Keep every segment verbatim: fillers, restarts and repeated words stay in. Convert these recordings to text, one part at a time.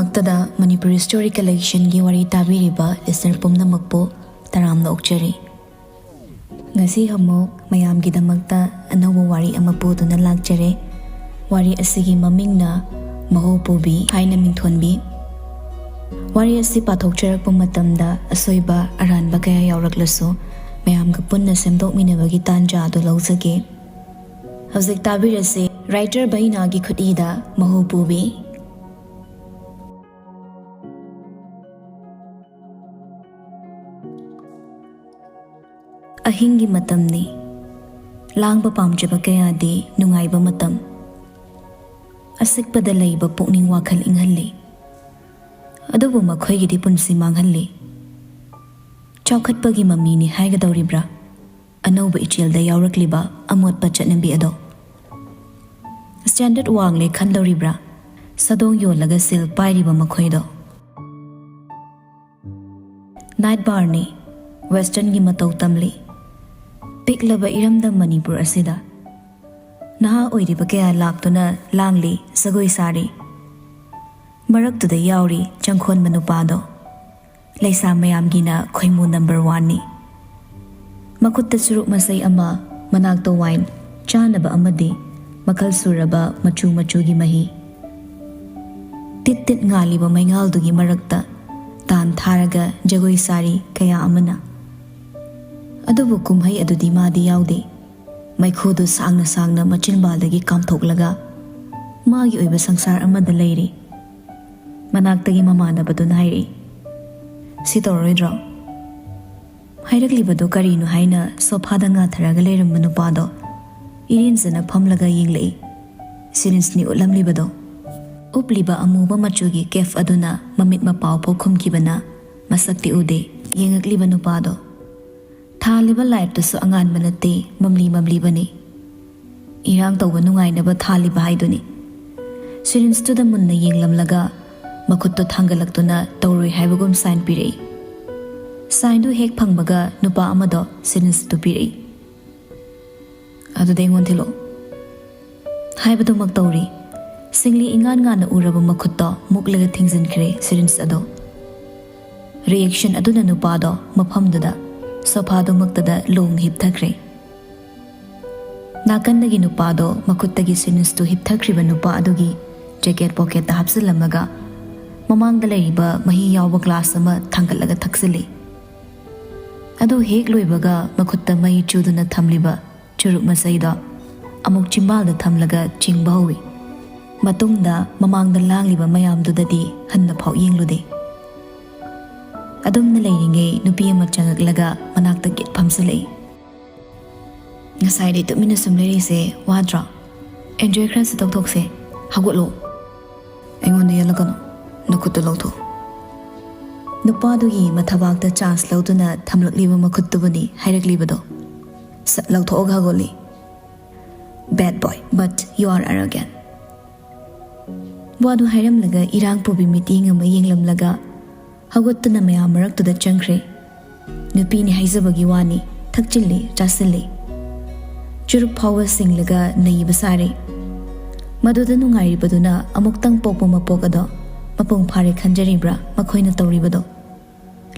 ꯇꯗ ꯃꯅꯤꯄꯨꯔꯤ ꯁ꯭ꯇꯣꯔꯤ ꯀꯂꯦꯛꯁꯟꯒꯤ ꯋꯥꯔꯤ ꯇꯥꯕꯤꯔꯤꯕ ꯂꯤꯁꯅꯔ ꯄꯨꯝꯅꯃꯛꯄꯨ ꯇꯔꯥꯝꯅ ꯑꯣꯛꯆꯔꯤ꯫ ꯉꯁꯤ ꯑꯃꯨꯛ ꯃꯌꯥꯝꯒꯤꯗꯃꯛꯇ ꯑꯅꯧꯕ ꯋꯥꯔꯤ ꯑꯃ ꯄꯨꯗꯨꯅ ꯂꯥꯛꯆꯔꯦ꯫ ꯋꯥꯔꯤ ꯑꯁꯤꯒꯤ ꯃꯃꯤꯡꯅ ꯃꯍꯨ ꯄꯨꯕꯤ ꯍꯥꯏꯅ ꯃꯤꯡꯊꯣꯟꯕꯤ꯫ ꯋꯥꯔꯤ ꯑꯁꯤ ꯄꯥꯊꯣꯛꯆꯔꯛꯄ ꯃꯇꯝꯗ ꯑꯁꯣꯏꯕ ꯑꯔꯥꯟꯕ ꯀꯌꯥ ꯌꯥꯎꯔꯛꯂꯁꯨ ꯃꯌꯥꯝꯒ ꯄꯨꯟꯅ ꯁꯦꯝꯗꯣꯛꯃꯤꯟꯅꯕꯒꯤ ꯇꯥꯟꯖꯥ ꯑꯗꯨ ꯂꯧꯖꯒꯦ꯫ ꯍꯧꯖꯤꯛ ꯇꯥꯕꯤꯔꯁꯤ ꯔꯥꯏꯇꯔ ꯚꯩꯅꯥꯒꯤ ꯈꯨꯠꯏꯗ ꯃꯍꯨ ꯄꯨꯕꯤ꯫ ꯑꯍꯤꯡꯒꯤ ꯃꯇꯝꯅꯤ꯫ ꯂꯥꯡꯕ ꯄꯥꯝꯖꯕ ꯀꯌꯥꯗꯤ ꯅꯨꯡꯉꯥꯏꯕ ꯃꯇꯝ꯫ ꯑꯁꯤꯛꯄꯗ ꯂꯩꯕ ꯄꯨꯛꯅꯤꯡ ꯋꯥꯈꯜ ꯏꯪꯍꯜꯂꯤ꯫ ꯑꯗꯨꯕꯨ ꯃꯈꯣꯏꯒꯤꯗꯤ ꯄꯨꯟꯁꯤ ꯃꯥꯡꯍꯜꯂꯤ꯫ ꯆꯥꯎꯈꯠꯄꯒꯤ ꯃꯃꯤꯅꯤ ꯍꯥꯏꯒꯗꯧꯔꯤꯕ꯭ꯔꯥ? ꯑꯅꯧꯕ ꯏꯆꯦꯜꯗ ꯌꯥꯎꯔꯛꯂꯤꯕ ꯑꯃꯣꯠꯄ ꯆꯠꯅꯕꯤ ꯑꯗꯣ꯫ ꯁ꯭ꯇꯦꯟꯗꯔꯗ ꯋꯥꯡꯂꯦ ꯈꯟꯗꯧꯔꯤꯕ꯭ꯔꯥ? ꯁꯥꯗꯣꯡ ꯌꯣꯜꯂꯒ ꯁꯦꯜ ꯄꯥꯏꯔꯤꯕ ꯃꯈꯣꯏꯗꯣ꯫ ꯅꯥꯏꯠ ꯕꯥꯔꯅꯤ, ꯋꯦꯁꯇꯔꯟꯒꯤ ꯃꯇꯧ ꯇꯝꯂꯤ꯫ ꯄꯤꯛꯂꯕ ꯏꯔꯝꯗꯝ ꯃꯅꯤꯄꯨꯔ ꯑꯁꯤꯗ ꯅꯍꯥ ꯑꯣꯏꯔꯤꯕ ꯀꯌꯥ ꯂꯥꯛꯇꯨꯅ ꯂꯥꯡꯂꯤ, ꯖꯒꯣꯏ ꯁꯥꯔꯤ꯫ ꯃꯔꯛꯇꯨꯗ ꯌꯥꯎꯔꯤ ꯆꯪꯈꯣꯟꯕ ꯅꯨꯄꯥꯗꯣ꯫ ꯂꯩꯁꯥ ꯃꯌꯥꯝꯒꯤꯅ ꯈꯣꯏꯃꯨ ꯅꯝꯕꯔ ꯋꯥꯟꯅꯤ꯫ ꯃꯈꯨꯠꯇ ꯆꯨꯔꯨꯞ ꯃꯆꯩ ꯑꯃ, ꯃꯅꯥꯛꯇ ꯋꯥꯏꯟ, ꯆꯥꯅꯕ ꯑꯃꯗꯤ ꯃꯈꯜ ꯁꯨꯔꯕ ꯃꯆꯨ ꯃꯆꯨꯒꯤ ꯃꯍꯤ꯫ ꯇꯤꯠ ꯇꯤꯠ ꯉꯥꯜꯂꯤꯕ ꯃꯩꯉꯥꯜꯗꯨꯒꯤ ꯃꯔꯛꯇ ꯇꯥꯟ ꯊꯥꯔꯒ ꯖꯒꯣꯏ ꯁꯥꯔꯤ ꯀꯌꯥ ꯑꯃꯅ꯫ ꯑꯗꯨꯕꯨ ꯀꯨꯝꯍꯩ ꯑꯗꯨꯗꯤ ꯃꯥꯗꯤ ꯌꯥꯎꯗꯦ꯫ ꯃꯩꯈꯨꯗꯨ ꯁꯥꯡꯅ ꯁꯥꯡꯅ ꯃꯆꯤꯟꯕꯥꯜꯗꯒꯤ ꯀꯥꯝꯊꯣꯛꯂꯒ ꯃꯥꯒꯤ ꯑꯣꯏꯕ ꯁꯪꯁꯥꯔ ꯑꯃꯗ ꯂꯩꯔꯤ꯫ ꯃꯅꯥꯛꯇꯒꯤ ꯃꯃꯥꯟꯅꯕꯗꯨꯅ ꯍꯥꯏꯔꯛꯏ, "ꯁꯤ ꯇꯧꯔꯔꯣꯏꯗ꯭ꯔꯣ?" ꯍꯥꯏꯔꯛꯂꯤꯕꯗꯣ ꯀꯔꯤꯅꯣ ꯍꯥꯏꯅ ꯁꯣꯐꯥꯗ ꯉꯥꯊꯔꯒ ꯂꯩꯔꯝꯕ ꯅꯨꯄꯥꯗꯣ ꯏꯔꯦꯟꯖꯅ ꯐꯝꯂꯒ ꯌꯦꯡꯂꯛꯏ꯫ ꯁꯤꯔꯤꯟꯁꯅꯤ ꯎꯠꯂꯝꯂꯤꯕꯗꯣ꯫ ꯎꯞꯂꯤꯕ ꯑꯃꯨꯕ ꯃꯆꯨꯒꯤ ꯀꯦꯞ ꯑꯗꯨꯅ ꯃꯃꯤꯠ ꯃꯄꯥꯎ ꯐꯥꯎ ꯈꯨꯝꯈꯤꯕꯅ ꯃꯁꯛꯇꯤ ꯎꯗꯦ꯫ ꯌꯦꯡꯉꯛꯂꯤꯕ ꯅꯨꯄꯥꯗꯣ꯫ ꯊꯥꯜꯂꯤꯕ ꯂꯥꯏꯠꯇꯨꯁꯨ ꯑꯉꯥꯟꯕ ꯅꯠꯇꯦ, ꯃꯝꯂꯤ ꯃꯝꯂꯤꯕꯅꯤ꯫ ꯏꯔꯥꯡ ꯇꯧꯕ ꯅꯨꯡꯉꯥꯏꯅꯕ ꯊꯥꯜꯂꯤꯕ ꯍꯥꯏꯗꯨꯅꯤ꯫ ꯁꯤꯔꯤꯟꯁꯇꯨꯗ ꯃꯨꯟꯅ ꯌꯦꯡꯂꯝꯂꯒ ꯃꯈꯨꯠꯇꯣ ꯊꯥꯡꯒꯠꯂꯛꯇꯨꯅ ꯇꯧꯔꯣꯏ ꯍꯥꯏꯕꯒꯨꯝ ꯁꯥꯏꯟ ꯄꯤꯔꯛꯏ꯫ ꯁꯥꯏꯟꯗꯨ ꯍꯦꯛ ꯐꯪꯕꯒ ꯅꯨꯄꯥ ꯑꯃꯗꯣ ꯁꯤꯔꯤꯟꯁꯇꯨ ꯄꯤꯔꯛꯏ꯫ "ꯑꯗꯨꯗꯤ ꯑꯩꯉꯣꯟ ꯊꯤꯜꯂꯛꯑꯣ" ꯍꯥꯏꯕꯗꯨꯃꯛ ꯇꯧꯔꯤ꯫ ꯁꯤꯡꯂꯤ ꯏꯉꯥꯟ ꯉꯥꯟꯅ ꯎꯔꯕ ꯃꯈꯨꯠꯇꯣ ꯃꯨꯛꯂꯒ ꯊꯤꯡꯖꯤꯟꯈ꯭ꯔꯦ ꯁꯤꯔꯤꯟꯁ ꯑꯗꯣ꯫ ꯔꯤꯌꯦꯛꯁꯟ ꯑꯗꯨꯅ ꯅꯨꯄꯥꯗꯣ ꯃꯐꯝꯗꯨꯗ ꯁꯣꯐꯥꯗꯨꯃꯛꯇꯗ ꯂꯣꯡ ꯍꯤꯞꯊꯈ꯭ꯔꯦ꯫ ꯅꯥꯀꯟꯗꯒꯤ ꯅꯨꯄꯥꯗꯣ ꯃꯈꯨꯠꯇꯒꯤ ꯁꯤꯔꯤꯟꯁꯇꯨ ꯍꯤꯞꯊꯈ꯭ꯔꯤꯕ ꯅꯨꯄꯥ ꯑꯗꯨꯒꯤ ꯖꯦꯀꯦꯠ ꯄꯣꯀꯦꯠꯇ ꯍꯥꯞꯆꯤꯜꯂꯝꯃꯒ ꯃꯃꯥꯡꯗ ꯂꯩꯔꯤꯕ ꯃꯍꯤ ꯌꯥꯎꯕ ꯒ꯭ꯂꯥꯁ ꯑꯃ ꯊꯥꯡꯒꯠꯂꯒ ꯊꯛꯆꯤꯜꯂꯤ꯫ ꯑꯗꯨ ꯍꯦꯛ ꯂꯣꯏꯕꯒ ꯃꯈꯨꯠꯇ ꯃꯩ ꯆꯨꯗꯨꯅ ꯊꯝꯂꯤꯕ ꯆꯨꯔꯨꯞ ꯃꯆꯩꯗꯣ ꯑꯃꯨꯛ ꯆꯤꯝꯕꯥꯜꯗ ꯊꯝꯂꯒ ꯆꯤꯡꯕ ꯍꯧꯏ꯫ ꯃꯇꯨꯡꯗ ꯃꯃꯥꯡꯗ ꯂꯥꯡꯂꯤꯕ ꯃꯌꯥꯝꯗꯨꯗꯗꯤ ꯍꯟꯅ ꯐꯥꯎ ꯌꯦꯡꯂꯨꯗꯦ꯫ ꯑꯗꯨꯝꯅ ꯂꯩꯔꯤꯉꯩ ꯅꯨꯄꯤ ꯑꯃ ꯆꯪꯉꯛꯂꯒ ꯃꯅꯥꯛꯇ ꯒꯤꯠ ꯐꯝꯖꯤꯜꯂꯛꯏ꯫ "ꯉꯁꯥꯏꯗꯩ ꯇꯨꯃꯤꯟꯅ ꯁꯨꯝ ꯂꯩꯔꯤꯁꯦ ꯋꯥꯗ꯭ꯔꯣ? ꯑꯦꯟꯖꯣꯏ ꯈꯔꯁꯨ ꯇꯧꯊꯣꯛꯁꯦ꯫ ꯍꯧꯒꯠꯂꯣ꯫ ꯑꯩꯉꯣꯟꯗ ꯌꯦꯠꯂꯛꯀꯅꯨ꯫ ꯅꯈꯨꯠꯇꯨ ꯂꯧꯊꯣꯛ꯫" ꯅꯨꯄꯥꯗꯨꯒꯤ ꯃꯊꯕꯥꯛꯇ ꯆꯥꯟꯁ ꯂꯧꯗꯨꯅ ꯊꯝꯂꯛꯂꯤꯕ ꯃꯈꯨꯠꯇꯨꯕꯨꯅꯤ ꯍꯥꯏꯔꯛꯂꯤꯕꯗꯣ꯫ ꯁꯠ ꯂꯧꯊꯣꯛꯑꯒ ꯍꯧꯒꯠꯂꯤ꯫ "Bad boy, but you are arrogant." ꯋꯥꯗꯨ ꯍꯥꯏꯔꯝꯂꯒ ꯏꯔꯥꯡ ꯄꯨꯕꯤ ꯃꯤꯠꯌꯦꯡ ꯑꯃ ꯌꯦꯡꯂꯝꯂꯒ ꯍꯧꯒꯠꯇꯨꯅ ꯃꯌꯥꯝ ꯃꯔꯛꯇꯨꯗ ꯆꯪꯈ꯭ꯔꯦ꯫ ꯅꯨꯄꯤꯅꯤ ꯍꯥꯏꯖꯕꯒꯤ ꯋꯥꯅꯤ, ꯊꯛꯆꯤꯜꯂꯤ, ꯆꯥꯁꯤꯜꯂꯤ꯫ ꯆꯨꯔꯨꯞ ꯐꯥꯎꯕ ꯁꯤꯡꯂꯒ ꯅꯩꯕ ꯁꯥꯔꯤ꯫ ꯃꯗꯨꯗ ꯅꯨꯡꯉꯥꯏꯔꯤꯕꯗꯨꯅ ꯑꯃꯨꯛꯇꯪ ꯄꯣꯛꯄ ꯃꯄꯣꯛ ꯑꯗꯣ ꯃꯄꯨꯡ ꯐꯥꯔꯦ ꯈꯟꯖꯔꯤꯕ꯭ꯔꯥ ꯃꯈꯣꯏꯅ ꯇꯧꯔꯤꯕꯗꯣ?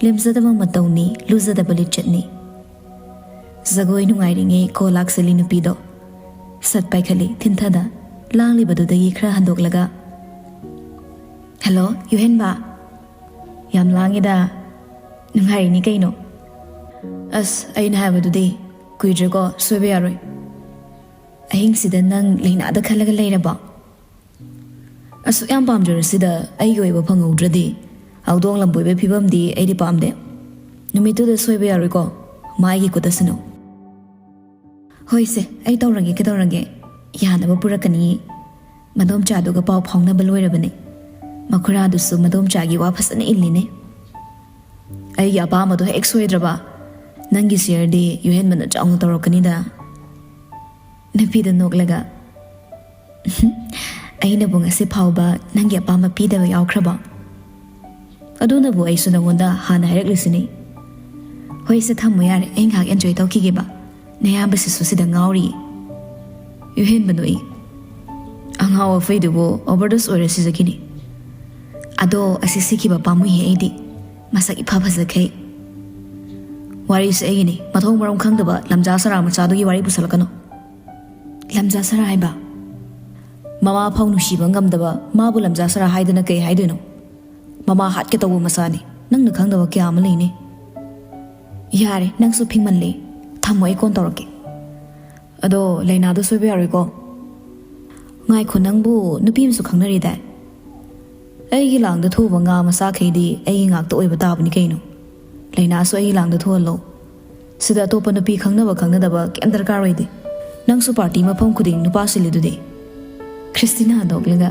ꯂꯦꯝꯖꯗꯕ ꯃꯇꯧꯅꯤ, ꯂꯨꯖꯗꯕ ꯂꯤꯆꯠꯅꯤ꯫ ꯖꯒꯣꯏ ꯅꯨꯡꯉꯥꯏꯔꯤꯉꯩ ꯀꯣ ꯂꯥꯛꯆꯜꯂꯤ ꯅꯨꯄꯤꯗꯣ꯫ ꯁꯠ ꯄꯥꯏꯈꯠꯂꯤ ꯊꯤꯟꯊꯗ, ꯂꯥꯡꯂꯤꯕꯗꯨꯗꯒꯤ ꯈꯔ ꯍꯟꯗꯣꯛꯂꯒ, "ꯍꯜꯂꯣ, ꯌꯨꯍꯦꯟꯕ꯫ ꯌꯥꯝ ꯂꯥꯡꯉꯤꯗ꯫ ꯅꯨꯡꯉꯥꯏꯔꯤꯅꯤ ꯀꯩꯅꯣ?" "ꯑꯁ, ꯑꯩꯅ ꯍꯥꯏꯕꯗꯨꯗꯤ, ꯀꯨꯏꯗ꯭ꯔꯦꯀꯣ, ꯁꯣꯏꯕ ꯌꯥꯔꯣꯏ꯫ ꯑꯍꯤꯡꯁꯤꯗ ꯅꯪ ꯂꯩꯅꯥꯗ ꯈꯜꯂꯒ ꯂꯩꯔꯕꯣ? ꯑꯁꯨꯛ ꯌꯥꯝ ꯄꯥꯝꯖꯔꯁꯤꯗ ꯑꯩꯒꯤ ꯑꯣꯏꯕ ꯐꯪꯍꯧꯗ꯭ꯔꯗꯤ ꯍꯧꯗꯣꯡ ꯂꯝꯕꯣꯏꯕ ꯐꯤꯕꯝꯗꯤ ꯑꯩꯗꯤ ꯄꯥꯝꯗꯦ꯫ ꯅꯨꯃꯤꯠꯇꯨꯗ ꯁꯣꯏꯕ ꯌꯥꯔꯣꯏꯀꯣ, ꯃꯥ ꯑꯩꯒꯤ ꯈꯨꯠꯇ ꯁꯤꯟꯅꯧ꯫" "ꯍꯣꯏꯁꯦ, ꯑꯩ ꯇꯧꯔꯒꯦ, ꯀꯩꯗꯧꯔꯒꯦ? ꯌꯥꯅꯕ ꯄꯨꯔꯛꯀꯅꯤ꯫" ꯃꯗꯣꯝꯆꯥꯗꯨꯒ ꯄꯥꯎ ꯐꯥꯎꯅꯕ ꯂꯣꯏꯔꯕꯅꯤ꯫ ꯃꯈꯨꯔꯥꯗꯨꯁꯨ ꯃꯗꯣꯝꯆꯥꯒꯤ ꯋꯥ ꯐꯖꯅ ꯏꯜꯂꯤꯅꯦ꯫ "ꯑꯩꯒꯤ ꯑꯄꯥꯝꯕꯗꯣ ꯍꯦꯛ ꯁꯣꯏꯗ꯭ꯔꯕ, ꯅꯪꯒꯤ ꯁꯤꯌꯔꯗꯤ ꯌꯨꯍꯦꯟꯕꯅ ꯆꯥꯎꯅ ꯇꯧꯔꯛꯀꯅꯤꯗ꯫" ꯅꯨꯄꯤꯗ ꯅꯣꯛꯂꯒ, "ꯑꯩꯅꯕꯨ ꯉꯁꯤ ꯐꯥꯎꯕ ꯅꯪꯒꯤ ꯑꯄꯥꯝꯕ ꯄꯤꯗꯕ ꯌꯥꯎꯈ꯭ꯔꯕꯣ? ꯑꯗꯨꯅꯕꯨ ꯑꯩꯁꯨ ꯅꯉꯣꯟꯗ ꯍꯥꯟꯅ ꯍꯥꯏꯔꯛꯂꯤꯁꯤꯅꯤ꯫" "ꯍꯣꯏꯁꯦ, ꯊꯝꯃꯣ ꯌꯥꯔꯦ, ꯑꯩ ꯉꯥꯏꯍꯥꯛ ꯑꯦꯟꯖꯣꯏ ꯇꯧꯈꯤꯒꯦꯕ꯫ ꯅꯌꯥꯝꯕꯁꯤꯁꯨ ꯁꯤꯗ ꯉꯥꯎꯔꯤ꯫" ꯌꯨꯍꯦꯟꯕ ꯅꯣꯛꯏ꯫ ꯑꯉꯥꯎ ꯑꯐꯩꯗꯨꯕꯨ ꯑꯣꯚꯔꯗꯣꯁ ꯑꯣꯏꯔ ꯁꯤꯖꯈꯤꯅꯤ꯫ ꯑꯗꯣ ꯑꯁꯤ ꯁꯤꯈꯤꯕ ꯄꯥꯝꯃꯨꯏꯍꯦ ꯑꯩꯗꯤ꯫ ꯃꯁꯛ ꯏꯐ ꯐꯖꯈꯩ꯫ ꯋꯥꯔꯤꯁꯦ ꯑꯩꯒꯤꯅꯤ, ꯃꯊꯣꯡ ꯃꯔꯝ ꯈꯪꯗꯕ ꯂꯝꯖꯥ ꯁꯔꯥ ꯃꯆꯥꯗꯨꯒꯤ ꯋꯥꯔꯤ ꯄꯨꯁꯜꯂꯛꯀꯅꯨ꯫ ꯂꯝꯖꯥ ꯁꯔꯥ ꯍꯥꯏꯕ? ꯃꯃꯥ ꯐꯥꯎ ꯅꯨꯡꯁꯤꯕ ꯉꯝꯗꯕ ꯃꯥꯕꯨ ꯂꯝꯖꯥ ꯁꯔꯥ ꯍꯥꯏꯗꯅ ꯀꯩ ꯍꯥꯏꯗꯣꯏꯅꯣ? ꯃꯃꯥ ꯍꯥꯠꯀꯦ ꯇꯧꯕ ꯃꯆꯥꯅꯤ꯫ ꯅꯪꯅ ꯈꯪꯗꯕ ꯀꯌꯥ ꯑꯃ ꯂꯩꯅꯦ꯫ ꯌꯥꯔꯦ, ꯅꯪꯁꯨ ꯐꯤꯡꯃꯜꯂꯦ꯫ ꯊꯝꯃꯣ, ꯑꯩ ꯀꯣꯟ ꯇꯧꯔꯛꯀꯦ꯫ ꯑꯗꯣ ꯂꯩꯅꯥꯗꯣ ꯁꯣꯏꯕ ꯌꯥꯔꯣꯏꯀꯣ꯫ ꯉꯥꯏꯈꯣ, ꯅꯪꯕꯨ ꯅꯨꯄꯤ ꯑꯃꯁꯨ ꯈꯪꯅꯔꯤꯗꯥꯏ? ꯑꯩꯒꯤ ꯂꯥꯡꯗ ꯊꯣꯛꯎꯕ ꯉꯥ ꯃꯆꯥꯈꯩꯗꯤ ꯑꯩꯒꯤ ꯉꯥꯛꯇ ꯑꯣꯏꯕ ꯇꯥꯕꯅꯤ ꯀꯩꯅꯣ꯫ ꯂꯩꯅꯥꯁꯨ ꯑꯩꯒꯤ ꯂꯥꯡꯗ ꯊꯣꯛꯍꯜꯂꯣ꯫ ꯁꯤꯗ ꯑꯇꯣꯞꯄ ꯅꯨꯄꯤ ꯈꯪꯅꯕ ꯈꯪꯅꯗꯕ ꯀꯩꯝ ꯗꯔꯀꯥꯔ ꯑꯣꯏꯗꯦ꯫ ꯅꯪꯁꯨ ꯄꯥꯔꯇꯤ ꯃꯐꯝ ꯈꯨꯗꯤꯡ ꯅꯨꯄꯥ ꯁꯤꯜꯂꯤꯗꯨꯗꯤ꯫ ꯈ꯭ꯔꯤꯁꯇꯤꯅꯥ ꯅꯣꯛꯂꯒ,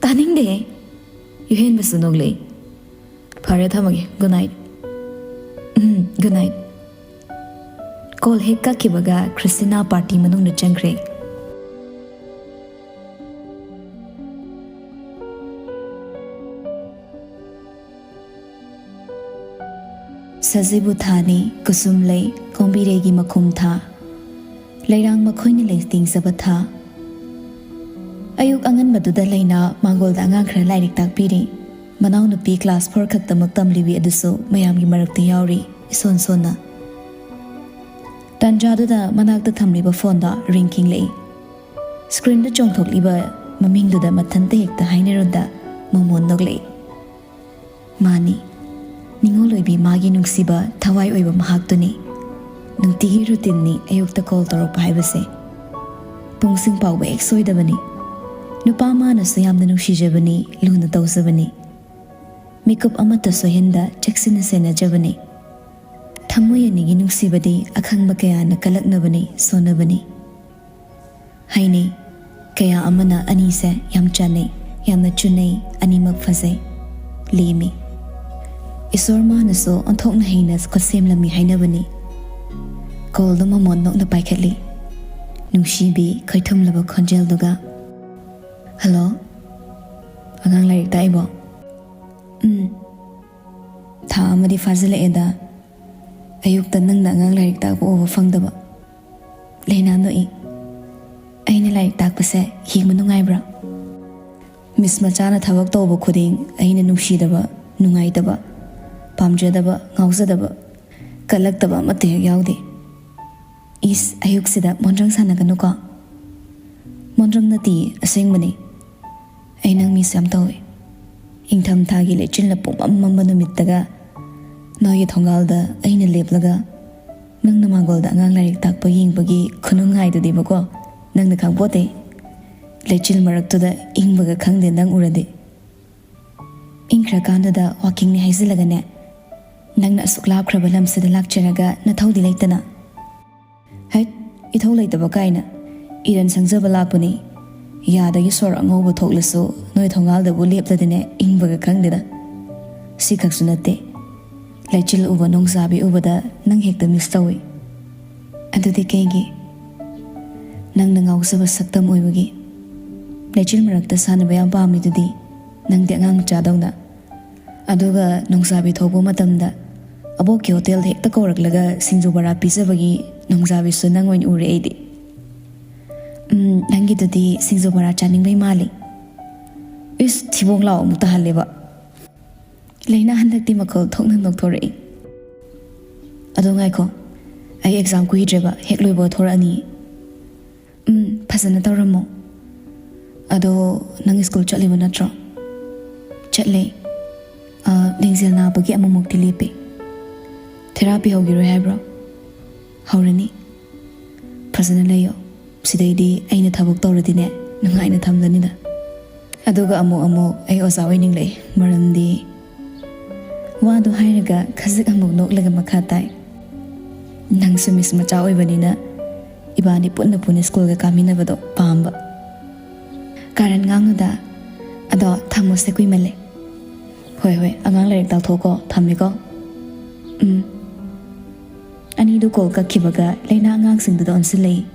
"ꯇꯥꯅꯤꯡꯗꯦꯍꯦ!" ꯌꯨꯍꯦꯟꯕꯁꯨ ꯅꯣꯛꯂꯛꯏ꯫ "ꯐꯔꯦ, ꯊꯝꯃꯒꯦ꯫ Good night." "ꯎꯝ, ꯒꯨꯗ ꯅꯥꯏꯠ꯫" ꯀꯣꯜ ꯍꯦꯛ ꯀꯛꯈꯤꯕꯒ ꯈ꯭ꯔꯤꯁꯇꯤꯅꯥ ꯄꯥꯔꯇꯤ ꯃꯅꯨꯡꯗ ꯆꯪꯈ꯭ꯔꯦ꯫ ꯁꯖꯤꯕꯨ ꯊꯥꯅꯤ, ꯀꯨꯁꯨꯝ ꯂꯩ, ꯀꯣꯝꯕꯤꯔꯩꯒꯤ ꯃꯈꯨꯝ ꯊꯥ, ꯂꯩꯔꯥꯡ ꯃꯈꯣꯏꯅ ꯂꯩꯇꯦꯡꯖꯕ ꯊꯥ꯫ ꯑꯌꯨꯛ ꯑꯉꯟꯕꯗꯨꯗ ꯂꯩꯅꯥ ꯃꯥꯡꯒꯣꯜꯗ ꯑꯉꯥꯡ ꯈꯔ ꯂꯥꯏꯔꯤꯛ ꯇꯥꯛꯄꯤꯔꯤ꯫ ꯃꯅꯥꯎꯅꯨꯄꯤ ꯀ꯭ꯂꯥꯁ ꯐꯣꯔ ꯈꯛꯇꯃꯛ ꯇꯝꯂꯤꯕꯤ ꯑꯗꯨꯁꯨ ꯃꯌꯥꯝꯒꯤ ꯃꯔꯛꯇ ꯌꯥꯎꯔꯤ, ꯏꯁꯣꯟ ꯁꯣꯟꯅ꯫ ꯇꯥꯟꯖꯥꯗꯨꯗ ꯃꯅꯥꯛꯇ ꯊꯝꯂꯤꯕ ꯐꯣꯟꯗ ꯔꯤꯡ ꯈꯤꯡꯂꯛꯏ꯫ ꯁ꯭ꯀ꯭ꯔꯤꯟꯗ ꯆꯣꯡꯊꯣꯛꯂꯤꯕ ꯃꯃꯤꯡꯗꯨꯗ ꯃꯊꯟꯇ ꯍꯦꯛꯇ ꯍꯥꯏꯅꯔꯨꯗ ꯃꯣꯃꯣꯟ ꯅꯣꯛꯂꯛꯏ꯫ ꯃꯥꯅꯤ, ꯅꯤꯉꯣꯜ ꯑꯣꯏꯕꯤ ꯃꯥꯒꯤ ꯅꯨꯡꯁꯤꯕ ꯊꯋꯥꯏ ꯑꯣꯏꯕ ꯃꯍꯥꯛꯇꯨꯅꯤ꯫ ꯅꯨꯡꯇꯤꯒꯤ ꯔꯨꯇꯤꯟꯅꯤ ꯑꯌꯨꯛꯇ ꯀꯣꯜ ꯇꯧꯔꯛꯄ ꯍꯥꯏꯕꯁꯦ꯫ ꯄꯨꯡꯁꯤꯡ ꯐꯥꯎꯕ ꯍꯦꯛ ꯁꯣꯏꯗꯕꯅꯤ꯫ ꯅꯨꯄꯥ ꯃꯥꯅꯁꯨ ꯌꯥꯝꯅ ꯅꯨꯡꯁꯤꯖꯕꯅꯤ, ꯂꯨꯅ ꯇꯧꯖꯕꯅꯤ꯫ ꯃꯤꯀꯨꯞ ꯑꯃꯠꯇ ꯁꯣꯏꯍꯟꯗ ꯆꯦꯛꯁꯤꯟꯅ ꯁꯦꯟꯅꯖꯕꯅꯤ꯫ ꯊꯃꯣꯏ ꯑꯅꯤꯒꯤ ꯅꯨꯡꯁꯤꯕꯗꯤ ꯑꯈꯪꯕ ꯀꯌꯥꯅ ꯀꯜꯂꯛꯅꯕꯅꯤ, ꯁꯣꯟꯅꯕꯅꯤ꯫ ꯍꯥꯏꯅꯩ, ꯀꯌꯥ ꯑꯃꯅ ꯑꯅꯤꯁꯦ ꯌꯥꯝ ꯆꯥꯟꯅꯩ, ꯌꯥꯝꯅ ꯆꯨꯅꯩ, ꯑꯅꯤꯃꯛ ꯐꯖꯩ, ꯂꯦꯝꯃꯤ꯫ ꯏꯁꯣꯔ ꯃꯥꯅꯁꯨ ꯑꯣꯟꯊꯣꯛꯅ ꯍꯩꯅ ꯈꯨꯠꯁꯦꯝꯂꯝꯃꯤ ꯍꯥꯏꯅꯕꯅꯤ꯫ ꯀꯣꯜꯗꯨ ꯃꯃꯣꯟ ꯅꯣꯛꯅ ꯄꯥꯏꯈꯠꯂꯤ꯫ ꯅꯨꯡꯁꯤꯕꯤ ꯈꯣꯏꯊꯨꯝꯂꯕ ꯈꯣꯟꯖꯦꯜꯗꯨꯒ, "ꯍꯜꯂꯣ, ꯑꯉꯥꯡ ꯂꯥꯏꯔꯤꯛ ꯇꯥꯛꯏꯕꯣ?" "ꯎꯝ, ꯊꯥ ꯑꯃꯗꯤ ꯐꯥꯖꯤꯜꯂꯛꯑꯦꯗ, ꯑꯌꯨꯛꯇ ꯅꯪꯅ ꯑꯉꯥꯡ ꯂꯥꯏꯔꯤꯛ ꯇꯥꯛꯄ ꯎꯕ ꯐꯪꯗꯕ꯫" ꯂꯩꯅꯥ ꯅꯣꯛꯏ꯫ ꯑꯩꯅ ꯂꯥꯏꯔꯤꯛ ꯇꯥꯛꯄꯁꯦ ꯌꯦꯡꯕ ꯅꯨꯡꯉꯥꯏꯕ꯭ꯔꯥ? ꯃꯤꯁ ꯃꯆꯥꯅ ꯊꯕꯛ ꯇꯧꯕ ꯈꯨꯗꯤꯡ ꯑꯩꯅ ꯅꯨꯡꯁꯤꯗꯕ, ꯅꯨꯡꯉꯥꯏꯇꯕ, ꯄꯥꯝꯖꯗꯕ, ꯉꯥꯎꯖꯗꯕ, ꯀꯜꯂꯛꯇꯕ ꯑꯃꯠꯇ ꯍꯦꯛ ꯌꯥꯎꯗꯦ꯫ ꯏꯁ, ꯑꯌꯨꯛꯁꯤꯗ ꯃꯣꯟꯗ꯭ꯔꯪ ꯁꯥꯟꯅꯒꯅꯨꯀꯣ꯫ ꯃꯣꯟꯗ꯭ꯔꯪ ꯅꯠꯇꯤꯌꯦ, ꯑꯁꯦꯡꯕꯅꯤ꯫ ꯑꯩ ꯅꯪ ꯃꯤꯁ ꯌꯥꯝ ꯇꯧꯏ꯫ ꯏꯪꯊꯝꯊꯥꯒꯤ ꯂꯩꯆꯤꯜꯅ ꯄꯨꯡꯃꯝ ꯃꯝꯕ ꯅꯨꯃꯤꯠꯇꯒ ꯅꯣꯏꯒꯤ ꯊꯣꯡꯒꯥꯜꯗ ꯑꯩꯅ ꯂꯦꯞꯂꯒ ꯅꯪꯅ ꯃꯥꯡꯒꯣꯜꯗ ꯑꯉꯥꯡ ꯂꯥꯏꯔꯤꯛ ꯇꯥꯛꯄ ꯌꯦꯡꯕꯒꯤ ꯈꯨꯅꯨꯡꯉꯥꯏꯗꯨꯗꯤꯕꯀꯣ, ꯅꯪꯅ ꯈꯪꯄꯣꯠꯇꯦ꯫ ꯂꯩꯆꯤꯜ ꯃꯔꯛꯇꯨꯗ ꯏꯪꯕꯒ ꯈꯪꯗꯦ ꯅꯪ ꯎꯔꯗꯤ꯫ ꯏꯪꯈ꯭ꯔꯀꯥꯟꯗꯨꯗ ꯋꯥꯀꯤꯡꯅꯤ ꯍꯥꯏꯖꯤꯜꯂꯒꯅꯦ, ꯅꯪꯅ ꯑꯁꯨꯛ ꯂꯥꯞꯈ꯭ꯔꯕ ꯂꯝꯁꯤꯗ ꯂꯥꯛꯆꯔꯒ ꯅꯊꯧꯗꯤ ꯂꯩꯇꯅ꯫ ꯍꯩꯠ, ꯏꯊꯧ ꯂꯩꯇꯕ ꯀꯥꯏꯅ꯫ ꯏꯔꯟ ꯁꯪꯖꯕ ꯂꯥꯛꯄꯅꯤ꯫ ꯌꯥꯗꯒꯤ ꯁꯣꯔ ꯑꯉꯧꯕ ꯊꯣꯛꯂꯁꯨ ꯅꯣꯏ ꯊꯣꯡꯒꯥꯜꯗꯕꯨ ꯂꯦꯞꯂꯗꯤꯅꯦ ꯏꯪꯕꯒ ꯈꯪꯗꯦꯗ꯫ ꯁꯤꯈꯛꯁꯨ ꯅꯠꯇꯦ, ꯂꯩꯆꯤꯜ ꯎꯕ ꯅꯣꯡꯖꯥꯕꯤ ꯎꯕꯗ ꯅꯪ ꯍꯦꯛꯇ ꯃꯤꯁ ꯇꯧꯏ꯫ ꯑꯗꯨꯗꯤ ꯀꯩꯒꯤ? ꯅꯪꯅ ꯉꯥꯎꯖꯕ ꯁꯛꯇꯝ ꯑꯣꯏꯕꯒꯤ꯫ ꯂꯩꯆꯤꯜ ꯃꯔꯛꯇ ꯁꯥꯟꯅꯕ ꯌꯥꯝ ꯄꯥꯝꯃꯤꯗꯨꯗꯤ ꯅꯪꯗꯤ ꯑꯉꯥꯡ ꯃꯆꯥꯗꯧꯅ꯫ ꯑꯗꯨꯒ ꯅꯣꯡꯖꯥꯕꯤ ꯊꯣꯛꯄ ꯃꯇꯝꯗ ꯑꯕꯣꯛꯀꯤ ꯍꯣꯇꯦꯜꯗ ꯍꯦꯛꯇ ꯀꯧꯔꯛꯂꯒ ꯁꯤꯡꯖꯨ ꯕꯣꯔꯥ ꯄꯤꯖꯕꯒꯤ ꯅꯣꯡꯖꯥꯕꯤꯁꯨ ꯅꯪ ꯑꯣꯏꯅ ꯎꯔꯦ ꯑꯩꯗꯤ꯫ ꯎꯝ, ꯅꯪꯒꯤꯗꯨꯗꯤ ꯁꯤꯡꯖꯨ ꯕꯣꯔꯥ ꯆꯥꯅꯤꯡꯕꯩ ꯃꯥꯜꯂꯤ꯫ ꯏꯁ, ꯊꯤꯕꯣꯡ ꯂꯥꯎ ꯑꯃꯨꯛ ꯇꯥꯍꯜꯂꯦꯕ꯫ ꯂꯩꯅꯥ ꯍꯟꯗꯛꯇꯤ ꯃꯈꯣꯜ ꯊꯣꯛꯅ ꯅꯣꯛꯊꯣꯔꯛꯏ꯫ ꯑꯗꯣ ꯉꯥꯏꯈꯣ, ꯑꯩ ꯑꯦꯛꯖꯥꯝ ꯀꯨꯏꯗ꯭ꯔꯦꯕ, ꯍꯦꯛ ꯂꯣꯏꯕꯒ ꯊꯣꯔꯛꯑꯅꯤ꯫ ꯎꯝ, ꯐꯖꯅ ꯇꯧꯔꯝꯃꯣ꯫ ꯑꯗꯣ ꯅꯪ ꯁ꯭ꯀꯨꯜ ꯆꯠꯂꯤꯕ ꯅꯠꯇ꯭ꯔꯣ? ꯆꯠꯂꯦ꯫ ꯑ, ꯂꯤꯡꯖꯦꯜ ꯅꯥꯕꯒꯤ ꯑꯃꯨꯛꯃꯨꯛꯇꯤ ꯂꯦꯞꯄꯦ꯫ ꯊꯦꯔꯥꯄꯤ ꯍꯧꯈꯤꯔꯣꯏ ꯍꯥꯏꯕ꯭ꯔꯣ? ꯍꯧꯔꯅꯤ꯫ ꯐꯖꯅ ꯂꯩꯌꯣ꯫ ꯁꯤꯗꯩꯗꯤ ꯑꯩꯅ ꯊꯕꯛ ꯇꯧꯔꯗꯤꯅꯦ, ꯅꯨꯡꯉꯥꯏꯅ ꯊꯝꯂꯅꯤꯗ꯫ ꯑꯗꯨꯒ ꯑꯃꯨꯛ ꯑꯃꯨꯛ ꯑꯩ ꯑꯣꯖꯥ ꯑꯣꯏꯅꯤꯡꯂꯛꯏ, ꯃꯔꯝꯗꯤ ꯋꯥꯗꯣ ꯍꯥꯏꯔꯒ ꯈꯖꯤꯛ ꯑꯃꯨꯛ ꯅꯣꯛꯂꯒ ꯃꯈꯥ ꯇꯥꯏ꯫ ꯅꯪꯁꯨ ꯃꯤꯁ ꯃꯆꯥ ꯑꯣꯏꯕꯅꯤꯅ ꯏꯕꯥꯅꯤ ꯄꯨꯟꯅ ꯄꯨꯟꯅ ꯁ꯭ꯀꯨꯜꯒ ꯀꯥꯃꯤꯟꯅꯕꯗꯣ ꯄꯥꯝꯕ꯫ ꯀꯥꯔꯟ ꯉꯥꯡꯅꯨꯗ꯫ ꯑꯗꯣ ꯊꯝꯃꯣꯁꯦ, ꯀꯨꯏꯃꯜꯂꯦ꯫ ꯍꯣꯏ, ꯍꯣꯏ, ꯑꯉꯥꯡ ꯂꯥꯏꯔꯤꯛ ꯇꯥꯛꯊꯣꯛꯀꯣ, ꯊꯝꯃꯦꯀꯣ꯫ ꯎꯝ꯫ ꯑꯅꯤꯗꯨ ꯀꯣꯜ ꯀꯛꯈꯤꯕꯒ ꯂꯩꯅꯥ ꯑꯉꯥꯡꯁꯤꯡꯗꯨꯗ ꯑꯣꯟꯁꯤꯜꯂꯛꯏ꯫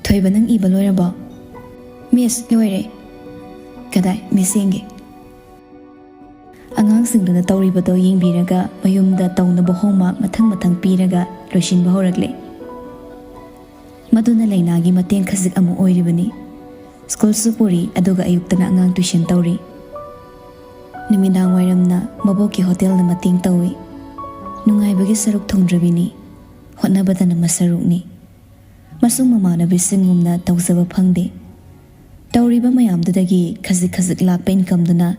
ꯊꯣꯏꯕ, ꯅꯪ ꯏꯕ ꯂꯣꯏꯔꯕꯣ? ꯃꯤꯁ, ꯂꯣꯏꯔꯦ꯫ ꯀꯗꯥꯏ? ꯃꯤꯁ ꯌꯦꯡꯒꯦ꯫ ꯑꯉꯥꯡꯁꯤꯡꯗꯨꯅ ꯇꯧꯔꯤꯕꯗꯣ ꯌꯦꯡꯕꯤꯔꯒ ꯃꯌꯨꯝꯗ ꯇꯧꯅꯕ ꯍꯣꯝꯋꯥꯔꯛ ꯃꯊꯪ ꯃꯊꯪ ꯄꯤꯔꯒ ꯂꯣꯏꯁꯤꯟꯕ ꯍꯧꯔꯛꯂꯦ꯫ ꯃꯗꯨꯅ ꯂꯩꯅꯥꯒꯤ ꯃꯇꯦꯡ ꯈꯖꯤꯛ ꯑꯃ ꯑꯣꯏꯔꯤꯕꯅꯤ꯫ ꯁ꯭ꯀꯨꯜꯁꯨ ꯄꯨꯔꯤ, ꯑꯗꯨꯒ ꯑꯌꯨꯛꯇꯅ ꯑꯉꯥꯡ ꯇꯨꯏꯁꯟ ꯇꯧꯔꯤ꯫ ꯅꯨꯃꯤꯗꯥꯡ ꯋꯥꯏꯔꯝꯅ ꯃꯕꯣꯛꯀꯤ ꯍꯣꯇꯦꯜꯗ ꯃꯇꯦꯡ ꯇꯧꯏ꯫ ꯅꯨꯡꯉꯥꯏꯕꯒꯤ ꯁꯔꯨꯛ ꯊꯣꯡꯗ꯭ꯔꯕꯤꯅꯤ, ꯍꯣꯠꯅꯕꯗꯅ ꯃꯁꯔꯨꯛꯅꯤ꯫ ꯃꯁꯨꯡ ꯃꯃꯥꯟꯅꯕꯤꯁꯤꯡꯒꯨꯝꯅ ꯇꯧꯖꯕ ꯐꯪꯗꯦ꯫ ꯇꯧꯔꯤꯕ ꯃꯌꯥꯝꯗꯨꯗꯒꯤ ꯈꯖꯤꯛ ꯈꯖꯤꯛ ꯂꯥꯛꯄ ꯏꯟꯀꯝꯗꯨꯅ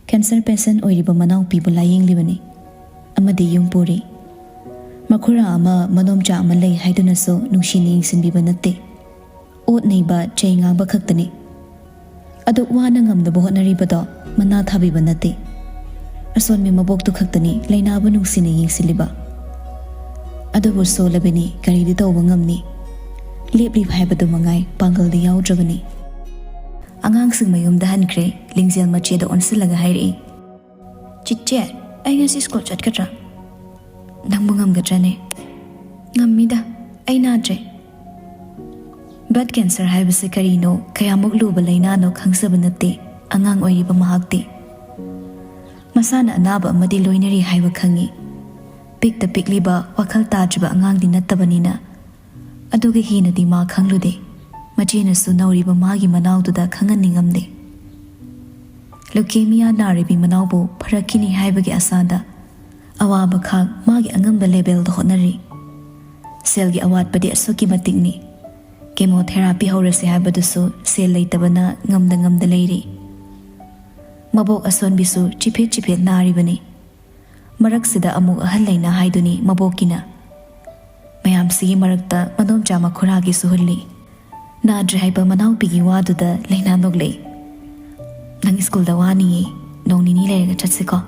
ꯀꯦꯟꯁꯔ ꯄꯦꯁꯦꯟ ꯑꯣꯏꯔꯤꯕ ꯃꯅꯥꯎꯄꯤꯕꯨ ꯂꯥꯌꯦꯡꯂꯤꯕꯅꯤ꯫ ꯑꯃꯗꯤ ꯌꯨꯝ ꯄꯨꯔꯤ꯫ ꯃꯈꯨꯔꯥ ꯑꯃ, ꯃꯅꯣꯝꯆꯥ ꯑꯃ ꯂꯩ ꯍꯥꯏꯗꯨꯅꯁꯨ ꯅꯨꯡꯁꯤꯅ ꯌꯦꯡꯁꯤꯟꯕꯤꯕ ꯅꯠꯇꯦ꯫ ꯑꯣꯠ ꯅꯩꯕ, ꯆꯩ ꯉꯥꯡꯕ ꯈꯛꯇꯅꯤ꯫ ꯑꯗꯨꯛ ꯋꯥꯅ ꯉꯝꯅꯕ ꯍꯣꯠꯅꯔꯤꯕꯗꯣ ꯃꯅꯥ ꯊꯥꯕꯤꯕ ꯅꯠꯇꯦ꯫ ꯑꯁꯣꯟꯕꯤ ꯃꯕꯣꯛꯇꯨ ꯈꯛꯇꯅꯤ ꯂꯩꯅꯥꯕꯨ ꯅꯨꯡꯁꯤꯅ ꯌꯦꯡꯁꯤꯜꯂꯤꯕ꯫ ꯑꯗꯨꯕꯨ ꯁꯣꯜꯂꯕꯅꯤ, ꯀꯔꯤꯗꯤ ꯇꯧꯕ ꯉꯝꯅꯤ? ꯂꯦꯞꯂꯤꯕ ꯍꯥꯏꯕꯗꯨ ꯃꯉꯥꯏ, ꯄꯥꯡꯒꯜꯗꯤ ꯌꯥꯎꯗ꯭ꯔꯕꯅꯤ꯫ ꯑꯉꯥꯡꯁꯤꯡ ꯃꯌꯨꯝꯗ ꯍꯟꯈ꯭ꯔꯦ꯫ ꯂꯤꯡꯖꯦꯜ ꯃꯆꯦꯗ ꯑꯣꯟꯁꯤꯜꯂꯒ ꯍꯥꯏꯔꯛꯏ, "ꯆꯤꯆꯦ, ꯑꯩ ꯉꯁꯤ ꯁ꯭ꯀꯨꯜ ꯆꯠꯀꯗ꯭ꯔꯥ?" "ꯅꯪꯕꯨ ꯉꯝꯒꯗ꯭ꯔꯅꯦ?" "ꯉꯝꯃꯤꯗ, ꯑꯩ ꯅꯥꯗ꯭ꯔꯦ꯫" ꯕ꯭ꯂꯗ ꯀꯦꯟꯁꯔ ꯍꯥꯏꯕꯁꯤ ꯀꯔꯤꯅꯣ, ꯀꯌꯥꯃꯨꯛ ꯂꯨꯕ ꯂꯩꯅꯥꯅꯣ ꯈꯪꯖꯕ ꯅꯠꯇꯦ ꯑꯉꯥꯡ ꯑꯣꯏꯔꯤꯕ ꯃꯍꯥꯛꯇꯤ꯫ ꯃꯁꯥꯅ ꯑꯅꯥꯕ ꯑꯃꯗꯤ ꯂꯣꯏꯅꯔꯤ ꯍꯥꯏꯕ ꯈꯪꯉꯤ꯫ ꯄꯤꯛꯇ ꯄꯤꯛꯂꯤꯕ, ꯋꯥꯈꯜ ꯇꯥꯗ꯭ꯔꯤꯕ ꯑꯉꯥꯡꯗꯤ ꯅꯠꯇꯕꯅꯤꯅ꯫ ꯑꯗꯨꯒ ꯍꯦꯟꯅꯗꯤ ꯃꯥ ꯈꯪꯂꯨꯗꯦ꯫ ꯃꯆꯦꯅꯁꯨ ꯅꯧꯔꯤꯕ ꯃꯥꯒꯤ ꯃꯅꯥꯎꯗꯨꯗ ꯈꯪꯍꯟꯅꯤꯡꯉꯝꯗꯦ꯫ ꯂꯨꯀꯦꯃꯤꯌꯥ ꯅꯥꯔꯤꯕꯤ ꯃꯅꯥꯎꯕꯨ ꯐꯔꯛꯈꯤꯅꯤ ꯍꯥꯏꯕꯒꯤ ꯑꯁꯥꯗ ꯑꯋꯥꯕ ꯈꯥꯡ ꯃꯥꯒꯤ ꯑꯉꯝꯕ ꯂꯦꯕꯦꯜꯗ ꯍꯣꯠꯅꯔꯤ꯫ ꯁꯦꯜꯒꯤ ꯑꯋꯥꯠꯄꯗꯤ ꯑꯁꯨꯛꯀꯤ ꯃꯇꯤꯛꯅꯤ꯫ ꯀꯦꯃꯣꯊꯦꯔꯥꯄꯤ ꯍꯧꯔꯁꯦ ꯍꯥꯏꯕꯗꯨꯁꯨ ꯁꯦꯜ ꯂꯩꯇꯕꯅ ꯉꯝꯗ ꯉꯝꯗ ꯂꯩꯔꯤ꯫ ꯃꯕꯣꯛ ꯑꯁꯣꯟꯕꯤꯁꯨ ꯆꯤꯐꯦꯠ ꯆꯤꯐꯦꯠ ꯅꯥꯔꯤꯕꯅꯤ꯫ ꯃꯔꯛꯁꯤꯗ ꯑꯃꯨꯛ ꯑꯍꯜ ꯂꯩꯅꯥ ꯍꯥꯏꯗꯨꯅꯤ ꯃꯕꯣꯛꯀꯤꯅ꯫ ꯃꯌꯥꯝꯁꯤꯒꯤ ꯃꯔꯛꯇ ꯃꯅꯣꯝꯆꯥ ꯃꯈꯨꯔꯥꯒꯤꯁꯨ ꯍꯨꯜꯂꯤ꯫ ꯅꯥꯗ꯭ꯔꯦ ꯍꯥꯏꯕ ꯃꯅꯥꯎꯄꯤꯒꯤ ꯋꯥꯗꯨꯗ ꯂꯩꯅꯥ ꯅꯣꯛꯂꯛꯏ꯫ "ꯅꯪ ꯁ꯭ꯀꯨꯜꯗ ꯋꯥꯅꯤꯌꯦ, ꯅꯣꯡ ꯅꯤꯅꯤ ꯂꯩꯔꯒ ꯆꯠꯁꯤꯀꯣ꯫"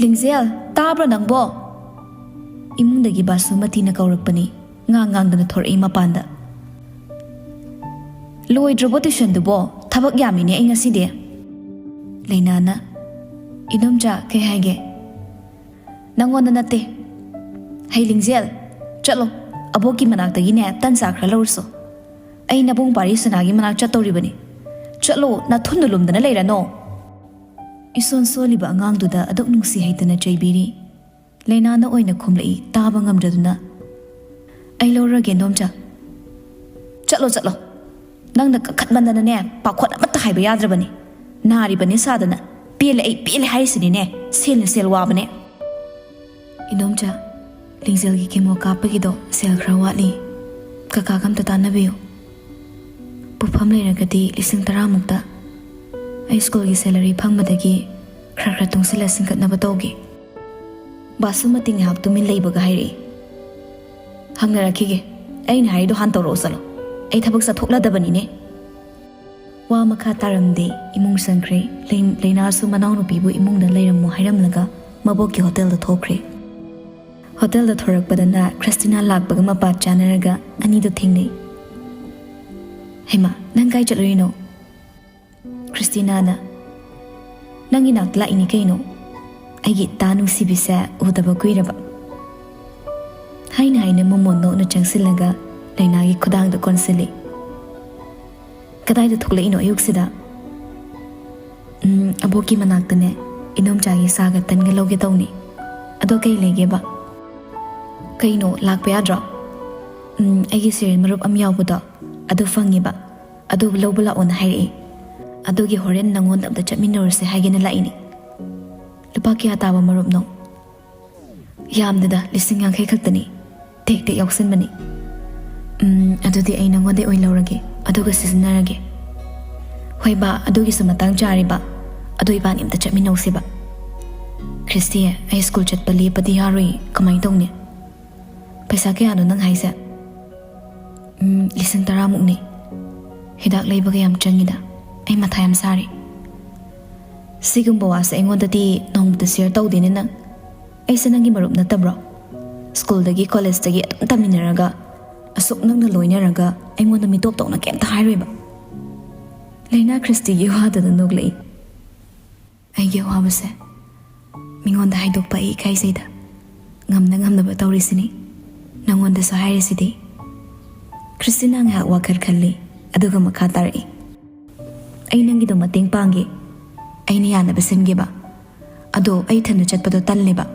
"ꯂꯤꯡꯖꯦꯜ, ꯇꯥꯕ꯭ꯔꯣ ꯅꯪꯕꯣ?" ꯏꯃꯨꯡꯗꯒꯤ ꯕꯥꯁꯨꯃꯇꯤꯅ ꯀꯧꯔꯛꯄꯅꯤ꯫ ꯉꯥꯡ ꯉꯥꯡꯗꯅ ꯊꯣꯔꯛꯏ ꯃꯄꯥꯟꯗ꯫ "ꯂꯣꯏꯗ꯭ꯔꯕꯣ ꯇ꯭ꯌꯨꯁꯟꯗꯨꯕꯣ? ꯊꯕꯛ ꯌꯥꯝꯃꯤꯅꯦ ꯑꯩ ꯉꯁꯤꯗꯤ꯫" ꯂꯩꯅꯥꯅ, "ꯏꯗꯣꯝꯆꯥ, ꯀꯩ ꯍꯥꯏꯒꯦ?" "ꯅꯪꯉꯣꯟꯗ ꯅꯠꯇꯦ꯫ ꯍꯩ ꯂꯤꯡꯖꯦꯜ, ꯆꯠꯂꯣ, ꯑꯕꯣꯛꯀꯤ ꯃꯅꯥꯛꯇꯒꯤꯅꯦ ꯇꯟ ꯆꯥ ꯈꯔ ꯂꯧꯔꯨꯁꯣ꯫ ꯑꯩ ꯅꯕꯨꯡ ꯄꯥꯔꯤ ꯁꯅꯥꯒꯤ ꯃꯅꯥꯛ ꯆꯠꯇꯧꯔꯤꯕꯅꯤ꯫ ꯆꯠꯂꯣ, ꯅꯊꯨꯟꯗꯨ ꯂꯨꯝꯗꯅ ꯂꯩꯔꯅꯣ꯫" ꯏꯁꯣꯟ ꯁꯣꯜꯂꯤꯕ ꯑꯉꯥꯡꯗꯨꯗ ꯑꯗꯨꯛ ꯅꯨꯡꯁꯤ ꯍꯩꯇꯅ ꯆꯩꯕꯤꯔꯤ꯫ ꯂꯩꯅꯥꯅ ꯑꯣꯏꯅ ꯈꯨꯝꯂꯛꯏ, ꯇꯥꯕ ꯉꯝꯗ꯭ꯔꯗꯨꯅ꯫ ꯑꯩ ꯂꯧꯔꯒꯦ, ꯏꯟꯗꯣꯝꯆꯥ꯫ ꯆꯠꯂꯣ, ꯆꯠꯂꯣ꯫ ꯅꯪꯅ ꯀꯟꯈꯠꯃꯟꯗꯅꯅꯦ, ꯄꯥꯈꯣꯟ ꯑꯃꯠꯇ ꯍꯥꯏꯕ ꯌꯥꯗ꯭ꯔꯕꯅꯤ꯫ ꯅꯥꯔꯤꯕꯅꯤ ꯁꯥꯗꯅ꯫ "ꯄꯦꯜꯂꯦ, ꯑꯩ ꯄꯦꯜꯂꯦ" ꯍꯥꯏꯔꯤꯁꯤꯅꯤꯅꯦ, ꯁꯦꯜꯅ ꯁꯦꯜ ꯋꯥꯕꯅꯦ꯫ ꯏꯟꯗꯣꯝꯆꯥ, ꯂꯤꯡꯖꯦꯜꯒꯤ ꯀꯦꯃꯣ ꯀꯥꯞꯄꯒꯤꯗꯣ ꯁꯦꯜ ꯈꯔ ꯋꯥꯠꯂꯤ꯫ ꯀꯀꯥꯒ ꯑꯝꯇ ꯇꯥꯟꯅꯕꯤꯌꯨ꯫ ꯄꯣꯠꯐꯝ ꯂꯩꯔꯒꯗꯤ ꯂꯤꯁꯤꯡ ꯇꯔꯥꯃꯨꯛꯇ꯫ ꯑꯩ ꯁ꯭ꯀꯨꯜꯒꯤ ꯁꯦꯂꯔꯤ ꯐꯪꯕꯗꯒꯤ ꯈꯔ ꯈꯔ ꯇꯨꯡꯁꯤꯜꯂ ꯁꯤꯡꯀꯠꯅꯕ ꯇꯧꯒꯦ꯫ ꯕꯥꯁꯨꯃꯇꯤ ꯉꯥꯏꯍꯥꯛ ꯇꯨꯃꯤꯟ ꯂꯩꯕꯒ ꯍꯥꯏꯔꯛꯏ, "ꯍꯪꯅꯔꯛꯈꯤꯒꯦ꯫ ꯑꯩꯅ ꯍꯥꯏꯔꯤꯗꯣ ꯍꯥꯟꯅ ꯇꯧꯔꯛꯑꯣ ꯆꯠꯂꯣ꯫ ꯑꯩ ꯊꯕꯛ ꯆꯠꯊꯣꯛꯂꯗꯕꯅꯤꯅꯦ"꯫ ꯋꯥ ꯃꯈꯥ ꯇꯥꯔꯝꯗꯦ꯫ ꯏꯃꯨꯡ ꯆꯪꯈ꯭ꯔꯦ꯫ ꯂꯩ-, ꯂꯩꯅꯥꯁꯨ ꯃꯅꯥꯎꯅꯨꯄꯤꯕꯨ ꯏꯃꯨꯡꯗ ꯂꯩꯔꯝꯃꯣ ꯍꯥꯏꯔꯝꯂꯒ ꯃꯕꯣꯛꯀꯤ ꯍꯣꯇꯦꯜꯗ ꯊꯣꯛꯈ꯭ꯔꯦ꯫ ꯍꯣꯇꯦꯜꯗ ꯊꯣꯔꯛꯄꯗꯅ ꯈ꯭ꯔꯤꯁꯇꯤꯅꯥ ꯂꯥꯛꯄꯒ ꯃꯄꯥ ꯆꯥꯅꯔꯒ ꯑꯅꯤꯗꯣ ꯊꯦꯡꯅꯩ꯫ "ꯍꯩꯃꯥ, ꯅꯪ ꯀꯥꯏ ꯆꯠꯂꯨꯏꯅꯣ?" ꯈ꯭ꯔꯤꯁꯇꯤꯅꯥꯅ, "ꯅꯪꯒꯤ ꯅꯥꯛꯇ ꯂꯥꯛꯏꯅꯤ ꯀꯩꯅꯣ꯫ ꯑꯩꯒꯤ ꯏꯇꯥ ꯅꯨꯡꯁꯤꯕꯤꯁꯦ ꯎꯗꯕ ꯀꯨꯏꯔꯕ"꯫ ꯍꯥꯏꯅ ꯍꯥꯏꯅ ꯃꯣꯃꯣꯟ ꯅꯣꯛꯅ ꯆꯪꯁꯤꯜꯂꯒ ꯂꯩꯅꯥꯒꯤ ꯈꯨꯗꯥꯡꯗ ꯀꯣꯟꯁꯤꯜꯂꯤ꯫ "ꯀꯗꯥꯏꯗ ꯊꯣꯛꯂꯛꯏꯅꯣ ꯑꯌꯨꯛꯁꯤꯗ?" "ꯎꯝ, ꯑꯕꯣꯛꯀꯤ ꯃꯅꯥꯛꯇꯅꯦ꯫ ꯏꯅꯣꯝꯆꯥꯒꯤ ꯆꯥꯒ ꯇꯟꯒ ꯂꯧꯒꯦ ꯇꯧꯅꯤ꯫ ꯑꯗꯣ ꯀꯩ ꯂꯩꯒꯦꯕ?" "ꯀꯩꯅꯣ, ꯂꯥꯛꯄ ꯌꯥꯗ꯭ꯔꯣ?" "ꯎꯝ, ꯑꯩꯒꯤ ꯁꯤꯔꯦꯟ ꯃꯔꯨꯞ ꯑꯃ ꯌꯥꯎꯕꯗꯣ, ꯑꯗꯨ ꯐꯪꯉꯤꯕ꯫ ꯑꯗꯨ ꯂꯧꯕ ꯂꯥꯛꯑꯣꯅ ꯍꯥꯏꯔꯛꯏ꯫ ꯑꯗꯨꯒꯤ ꯍꯣꯔꯦꯟ ꯅꯪꯉꯣꯟꯗ ꯑꯝꯇ ꯆꯠꯃꯤꯟꯅꯔꯨꯁꯦ ꯍꯥꯏꯒꯦꯅ ꯂꯥꯛꯏꯅꯤ꯫" "ꯂꯨꯄꯥ ꯀꯌꯥ ꯇꯥꯕ ꯃꯔꯨꯞꯅꯣ?" "ꯌꯥꯝꯗꯦꯗ, ꯂꯤꯁꯤꯡ ꯌꯥꯡꯈꯩ ꯈꯛꯇꯅꯤ꯫ ꯇꯦꯛ ꯇꯦꯛ ꯌꯥꯎꯁꯟꯕꯅꯤ꯫" "ꯎꯝ, ꯑꯗꯨꯗꯤ ꯑꯩ ꯅꯪꯉꯣꯟꯗꯩ ꯑꯣꯏꯅ ꯂꯧꯔꯒꯦ, ꯑꯗꯨꯒ ꯁꯤꯖꯤꯟꯅꯔꯒꯦ꯫" "ꯍꯣꯏ ꯕꯥ, ꯑꯗꯨꯒꯤꯁꯨ ꯃꯇꯥꯡ ꯆꯥꯔꯤꯕ꯫ ꯑꯗꯨ ꯏꯕꯥꯅꯤ ꯑꯝꯇ ꯆꯠꯃꯤꯟꯅꯧꯁꯤꯕ꯫" "ꯈ꯭ꯔꯤꯁꯇꯤ, ꯑꯩ ꯁ꯭ꯀꯨꯜ ꯆꯠꯄ ꯂꯦꯞꯄꯗꯤ ꯌꯥꯔꯣꯏ, ꯀꯃꯥꯏꯅ ꯇꯧꯅꯤ?" "ꯄꯩꯁꯥ ꯀꯌꯥꯅꯣ ꯅꯪ ꯍꯥꯏꯁꯦ?" "ꯎꯝ, ꯂꯤꯁꯤꯡ ꯇꯔꯥꯃꯨꯛꯅꯤ꯫ ꯍꯤꯗꯥꯛ ꯂꯩꯕꯒ ꯌꯥꯝ ꯆꯪꯉꯤꯗ꯫ ꯑꯩ ꯃꯊꯥ ꯌꯥꯝ ꯁꯥꯔꯤ꯫" "ꯁꯤꯒꯨꯝꯕ ꯋꯥꯁꯦ ꯑꯩꯉꯣꯟꯗꯗꯤ ꯅꯣꯡꯃꯇ ꯁꯤꯌꯔ ꯇꯧꯗꯦꯅꯦ ꯅꯪ꯫ ꯑꯩꯁꯦ ꯅꯪꯒꯤ ꯃꯔꯨꯞ ꯅꯠꯇꯕ꯭ꯔꯣ? ꯁ꯭ꯀꯨꯜꯗꯒꯤ, ꯀꯣꯂꯦꯖꯇꯒꯤ ꯑꯗꯨꯝ ꯇꯝꯃꯤꯟꯅꯔꯒ, ꯑꯁꯨꯛ ꯅꯛꯅ ꯂꯣꯏꯅꯔꯒ ꯑꯩꯉꯣꯟꯗ ꯃꯤꯇꯣꯞ ꯇꯧꯅ ꯀꯩꯝꯇ ꯍꯥꯏꯔꯣꯏꯕ꯫" ꯂꯩꯅꯥ ꯈ꯭ꯔꯤꯁꯇꯤꯒꯤ ꯋꯥꯗꯨꯗ ꯅꯣꯛꯂꯛꯏ꯫ "ꯑꯩꯒꯤ ꯑꯋꯥꯕꯁꯦ ꯃꯤꯉꯣꯟꯗ ꯍꯥꯏꯗꯣꯛꯄ ꯑꯩ ꯏꯀꯥꯏꯖꯩꯗ꯫ ꯉꯝꯅ ꯉꯝꯅꯕ ꯇꯧꯔꯤꯁꯤꯅꯤ꯫ ꯅꯪꯉꯣꯟꯗꯁꯨ ꯍꯥꯏꯔꯤꯁꯤꯗꯤ꯫" ꯈ꯭ꯔꯤꯁꯇꯤꯅꯥ ꯉꯥꯏꯍꯥꯛ ꯋꯥꯈꯜ ꯈꯜꯂꯤ, ꯑꯗꯨꯒ ꯃꯈꯥ ꯇꯥꯔꯛꯏ꯫ "ꯑꯩ ꯅꯪꯒꯤꯗꯣ ꯃꯇꯦꯡ ꯄꯥꯡꯒꯦ꯫ ꯑꯩꯅ ꯌꯥꯅꯕ ꯁꯤꯟꯒꯦꯕ꯫ ꯑꯗꯣ ꯑꯩ ꯏꯊꯟꯗ ꯆꯠꯄꯗꯣ ꯇꯜꯂꯦꯕ꯫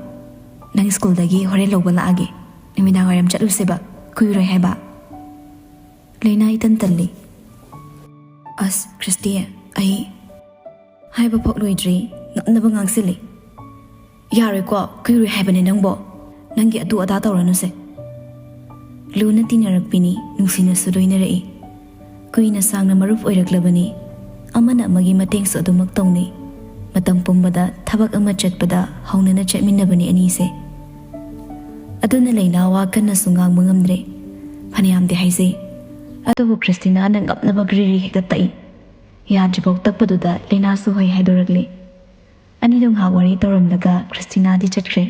ꯅꯪ ꯁ꯭ꯀꯨꯜꯗꯒꯤ ꯍꯣꯔꯦꯟ ꯂꯧꯕ ꯂꯥꯛꯑꯒꯦ꯫ ꯅꯨꯃꯤꯗꯥꯡ ꯋꯥꯏꯔꯝ ꯆꯠꯂꯨꯁꯦꯕ꯫ ꯀꯨꯏꯔꯣꯏ ꯍꯥꯏꯕ? ꯂꯩꯅꯥ ꯏꯇꯟ ꯇꯜꯂꯤ꯫ ꯑꯁ, ꯈ꯭ꯔꯤꯁꯇꯤ, ꯑꯩ ꯍꯥꯏꯕ ꯐꯥꯎ ꯂꯣꯏꯗ꯭ꯔꯤ, ꯉꯝꯅꯕ ꯉꯥꯡꯁꯤꯜꯂꯤ꯫ ꯌꯥꯔꯣꯏꯀꯣ, ꯀꯨꯏꯔꯣꯏ ꯍꯥꯏꯕꯅꯦ ꯅꯪꯕꯣ꯫ ꯅꯪꯒꯤ ꯑꯗꯨ ꯑꯗꯥ ꯇꯧꯔꯅꯨꯁꯦ꯫ ꯂꯨꯅ ꯇꯤꯟꯅꯔꯛꯄꯤꯅꯤ, ꯅꯨꯡꯁꯤꯅꯁꯨ ꯂꯣꯏꯅꯔꯛꯏ꯫ ꯀꯨꯏꯅ ꯁꯥꯡꯅ ꯃꯔꯨꯞ ꯑꯣꯏꯔꯛꯂꯕꯅꯤ꯫ ꯑꯃꯅ ꯑꯃꯒꯤ ꯃꯇꯦꯡꯁꯨ ꯑꯗꯨꯃꯛ ꯇꯧꯅꯩ꯫ ꯃꯇꯝ ꯄꯨꯝꯕꯗ ꯊꯕꯛ ꯑꯃ ꯆꯠꯄꯗ ꯍꯧꯅꯅ ꯆꯠꯃꯤꯟꯅꯕꯅꯤ ꯑꯅꯤꯁꯦ꯫ ꯑꯗꯨꯅ ꯂꯩꯅꯥ ꯋꯥ ꯀꯟꯅꯁꯨ ꯉꯥꯡꯕ ꯉꯝꯗ꯭ꯔꯦ꯫ ꯐꯅꯌꯥꯝꯗꯤ ꯍꯥꯏꯖꯩ, ꯑꯗꯨꯕꯨ ꯈ꯭ꯔꯤꯁꯇꯤꯅꯥꯅ ꯉꯝꯅꯕ ꯒ꯭ꯔꯤꯔꯤ ꯍꯦꯛꯇ ꯇꯛꯏ꯫ ꯌꯥꯗ꯭ꯔꯤꯐꯥꯎ ꯇꯛꯄꯗꯨꯗ ꯂꯩꯅꯥꯁꯨ ꯍꯣꯏ ꯍꯥꯏꯗꯣꯔꯛꯂꯦ꯫ ꯑꯅꯤꯗꯣ ꯉꯥꯏꯍꯥꯛ ꯋꯥꯔꯤ ꯇꯧꯔꯝꯂꯒ ꯈ꯭ꯔꯤꯁꯇꯤꯅꯥꯗꯤ ꯆꯠꯈ꯭ꯔꯦ꯫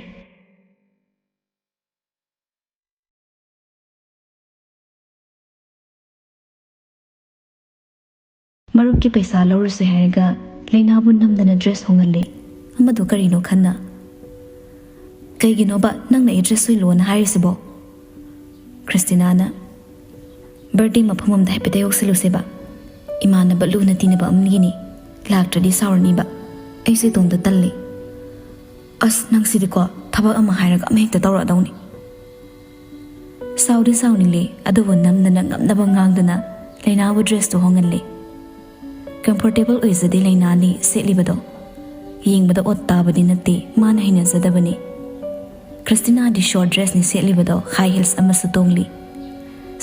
ꯃꯔꯨꯞꯀꯤ ꯄꯩꯁꯥ ꯂꯧꯔꯨꯁꯦ ꯍꯥꯏꯔꯒ ꯂꯩꯅꯥꯕꯨ ꯅꯝꯗꯅ ꯗ꯭ꯔꯦꯁ ꯍꯣꯡꯍꯜꯂꯦ꯫ ꯑꯃꯗꯣ ꯀꯔꯤꯅꯣ ꯈꯟꯅ, "ꯀꯩꯒꯤꯅꯣꯕ ꯅꯪꯅ ꯑꯩ ꯗ꯭ꯔꯦꯁ ꯍꯣꯏꯂꯣꯅ ꯍꯥꯏꯔꯤꯁꯤꯕꯣ?" ꯈ꯭ꯔꯤꯁꯇꯤꯅꯥꯅ, "ꯕꯔꯗꯦ ꯃꯐꯝ ꯑꯝꯗ ꯍꯥꯏꯐꯦꯠꯇ ꯌꯧꯁꯤꯜꯂꯨꯁꯦꯕ꯫ ꯏꯃꯥꯟꯅꯕ ꯂꯨꯅ ꯇꯤꯟꯅꯕ ꯑꯃꯒꯤꯅꯤ꯫ ꯂꯥꯛꯇ꯭ꯔꯗꯤ ꯁꯥꯎꯔꯅꯤꯕ꯫ ꯑꯩꯁꯨ ꯏꯇꯣꯝꯇ ꯇꯜꯂꯤ꯫" "ꯑꯁ, ꯅꯪꯁꯤꯗꯤꯀꯣ, ꯊꯕꯛ ꯑꯃ ꯍꯥꯏꯔꯒ ꯑꯃ ꯍꯦꯛꯇ ꯇꯧꯔꯛꯑꯗꯧꯅꯤ꯫" ꯁꯥꯎꯗꯤ ꯁꯥꯎꯅꯤꯡꯂꯦ, ꯑꯗꯨꯕꯨ ꯅꯝꯗꯅ ꯉꯝꯅꯕ ꯉꯥꯡꯗꯨꯅ ꯂꯩꯅꯥꯕꯨ ꯗ꯭ꯔꯦꯁꯇꯨ ꯍꯣꯡꯍꯜꯂꯦ꯫ ꯀꯝꯐꯣꯔꯇꯦꯕꯜ ꯑꯣꯏꯖꯗꯦ ꯂꯩꯅꯥꯅꯤ ꯁꯦꯠꯂꯤꯕꯗꯣ꯫ ꯌꯦꯡꯕꯗ ꯑꯣꯠ ꯇꯥꯕꯗꯤ ꯅꯠꯇꯦ, ꯃꯥꯅ ꯍꯩꯅꯖꯗꯕꯅꯤ꯫ ꯈ꯭ꯔꯤꯁꯇꯤꯅꯥꯗꯤ ꯁꯣꯔꯠ ꯗ꯭ꯔꯦꯁꯅꯤ ꯁꯦꯠꯂꯤꯕꯗꯣ, ꯍꯥꯏ ꯍꯤꯜꯁ ꯑꯃꯁꯨ ꯇꯣꯡꯂꯤ꯫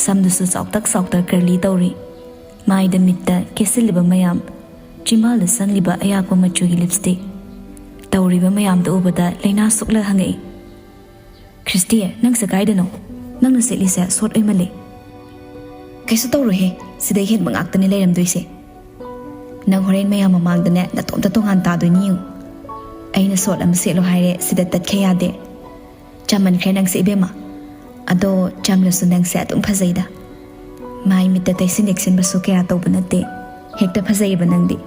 ꯁꯝꯗꯨꯁꯨ ꯆꯥꯎꯇꯛ ꯆꯥꯎꯇꯛ ꯀꯔꯂꯤ ꯇꯧꯔꯤ꯫ ꯃꯥꯏꯗ ꯃꯤꯠꯇ ꯀꯦꯁꯤꯜꯂꯤꯕ ꯃꯌꯥꯝ, ꯆꯤꯝꯕꯥꯜꯗ ꯁꯪꯂꯤꯕ ꯑꯌꯥꯛꯄ ꯃꯆꯨꯒꯤ ꯂꯤꯞꯁꯇꯤꯛ꯫ ꯇꯧꯔꯤꯕ ꯃꯌꯥꯝꯗꯨ ꯎꯕꯗ ꯂꯩꯅꯥ ꯁꯨꯛꯂ ꯍꯪꯉꯛꯏ, "ꯈ꯭ꯔꯤꯁꯇꯤ, ꯅꯪꯁꯦ ꯀꯥꯏꯗꯅꯣ? ꯅꯪꯅ ꯁꯦꯠꯂꯤꯁꯦ ꯁꯣꯔꯠ ꯑꯣꯏꯃꯜꯂꯦ꯫" "ꯀꯩꯁꯨ ꯇꯧꯔꯣꯏꯍꯦ, ꯁꯤꯗꯩ ꯍꯦꯟꯕ ꯉꯥꯛꯇꯅꯦ ꯂꯩꯔꯝꯗꯣꯏꯁꯦ꯫ ꯅꯪ ꯍꯣꯔꯦꯟ ꯃꯌꯥꯝ ꯃꯃꯥꯡꯗꯅꯦ ꯅꯇꯣꯝꯇ ꯇꯣꯉꯥꯟ ꯇꯥꯗꯣꯏꯅꯤ ꯌꯦꯡꯉꯨ꯫ ꯑꯩꯅ ꯁꯣꯔꯠ ꯑꯃ ꯁꯦꯠꯂꯣ ꯍꯥꯏꯔꯦ, ꯁꯤꯗ ꯇꯠꯈ꯭ꯔꯦ ꯌꯥꯗꯦ꯫ ꯆꯝꯃꯟꯈ꯭ꯔꯦ ꯅꯪꯁꯦ ꯏꯕꯦꯝꯃ꯫ ꯑꯗꯣ ꯆꯝꯂꯁꯨ ꯅꯪꯁꯦ ꯑꯗꯨꯝ ꯐꯖꯩꯗ꯫ ꯃꯥꯏ ꯃꯤꯠꯇ ꯇꯩꯁꯤꯟ ꯌꯦꯛꯁꯤꯟꯕꯁꯨ ꯀꯌꯥ ꯇꯧꯕ ꯅꯠꯇꯦ꯫ ꯍꯦꯛꯇ ꯐꯖꯩꯌꯦꯕ ꯅꯪꯗꯤ꯫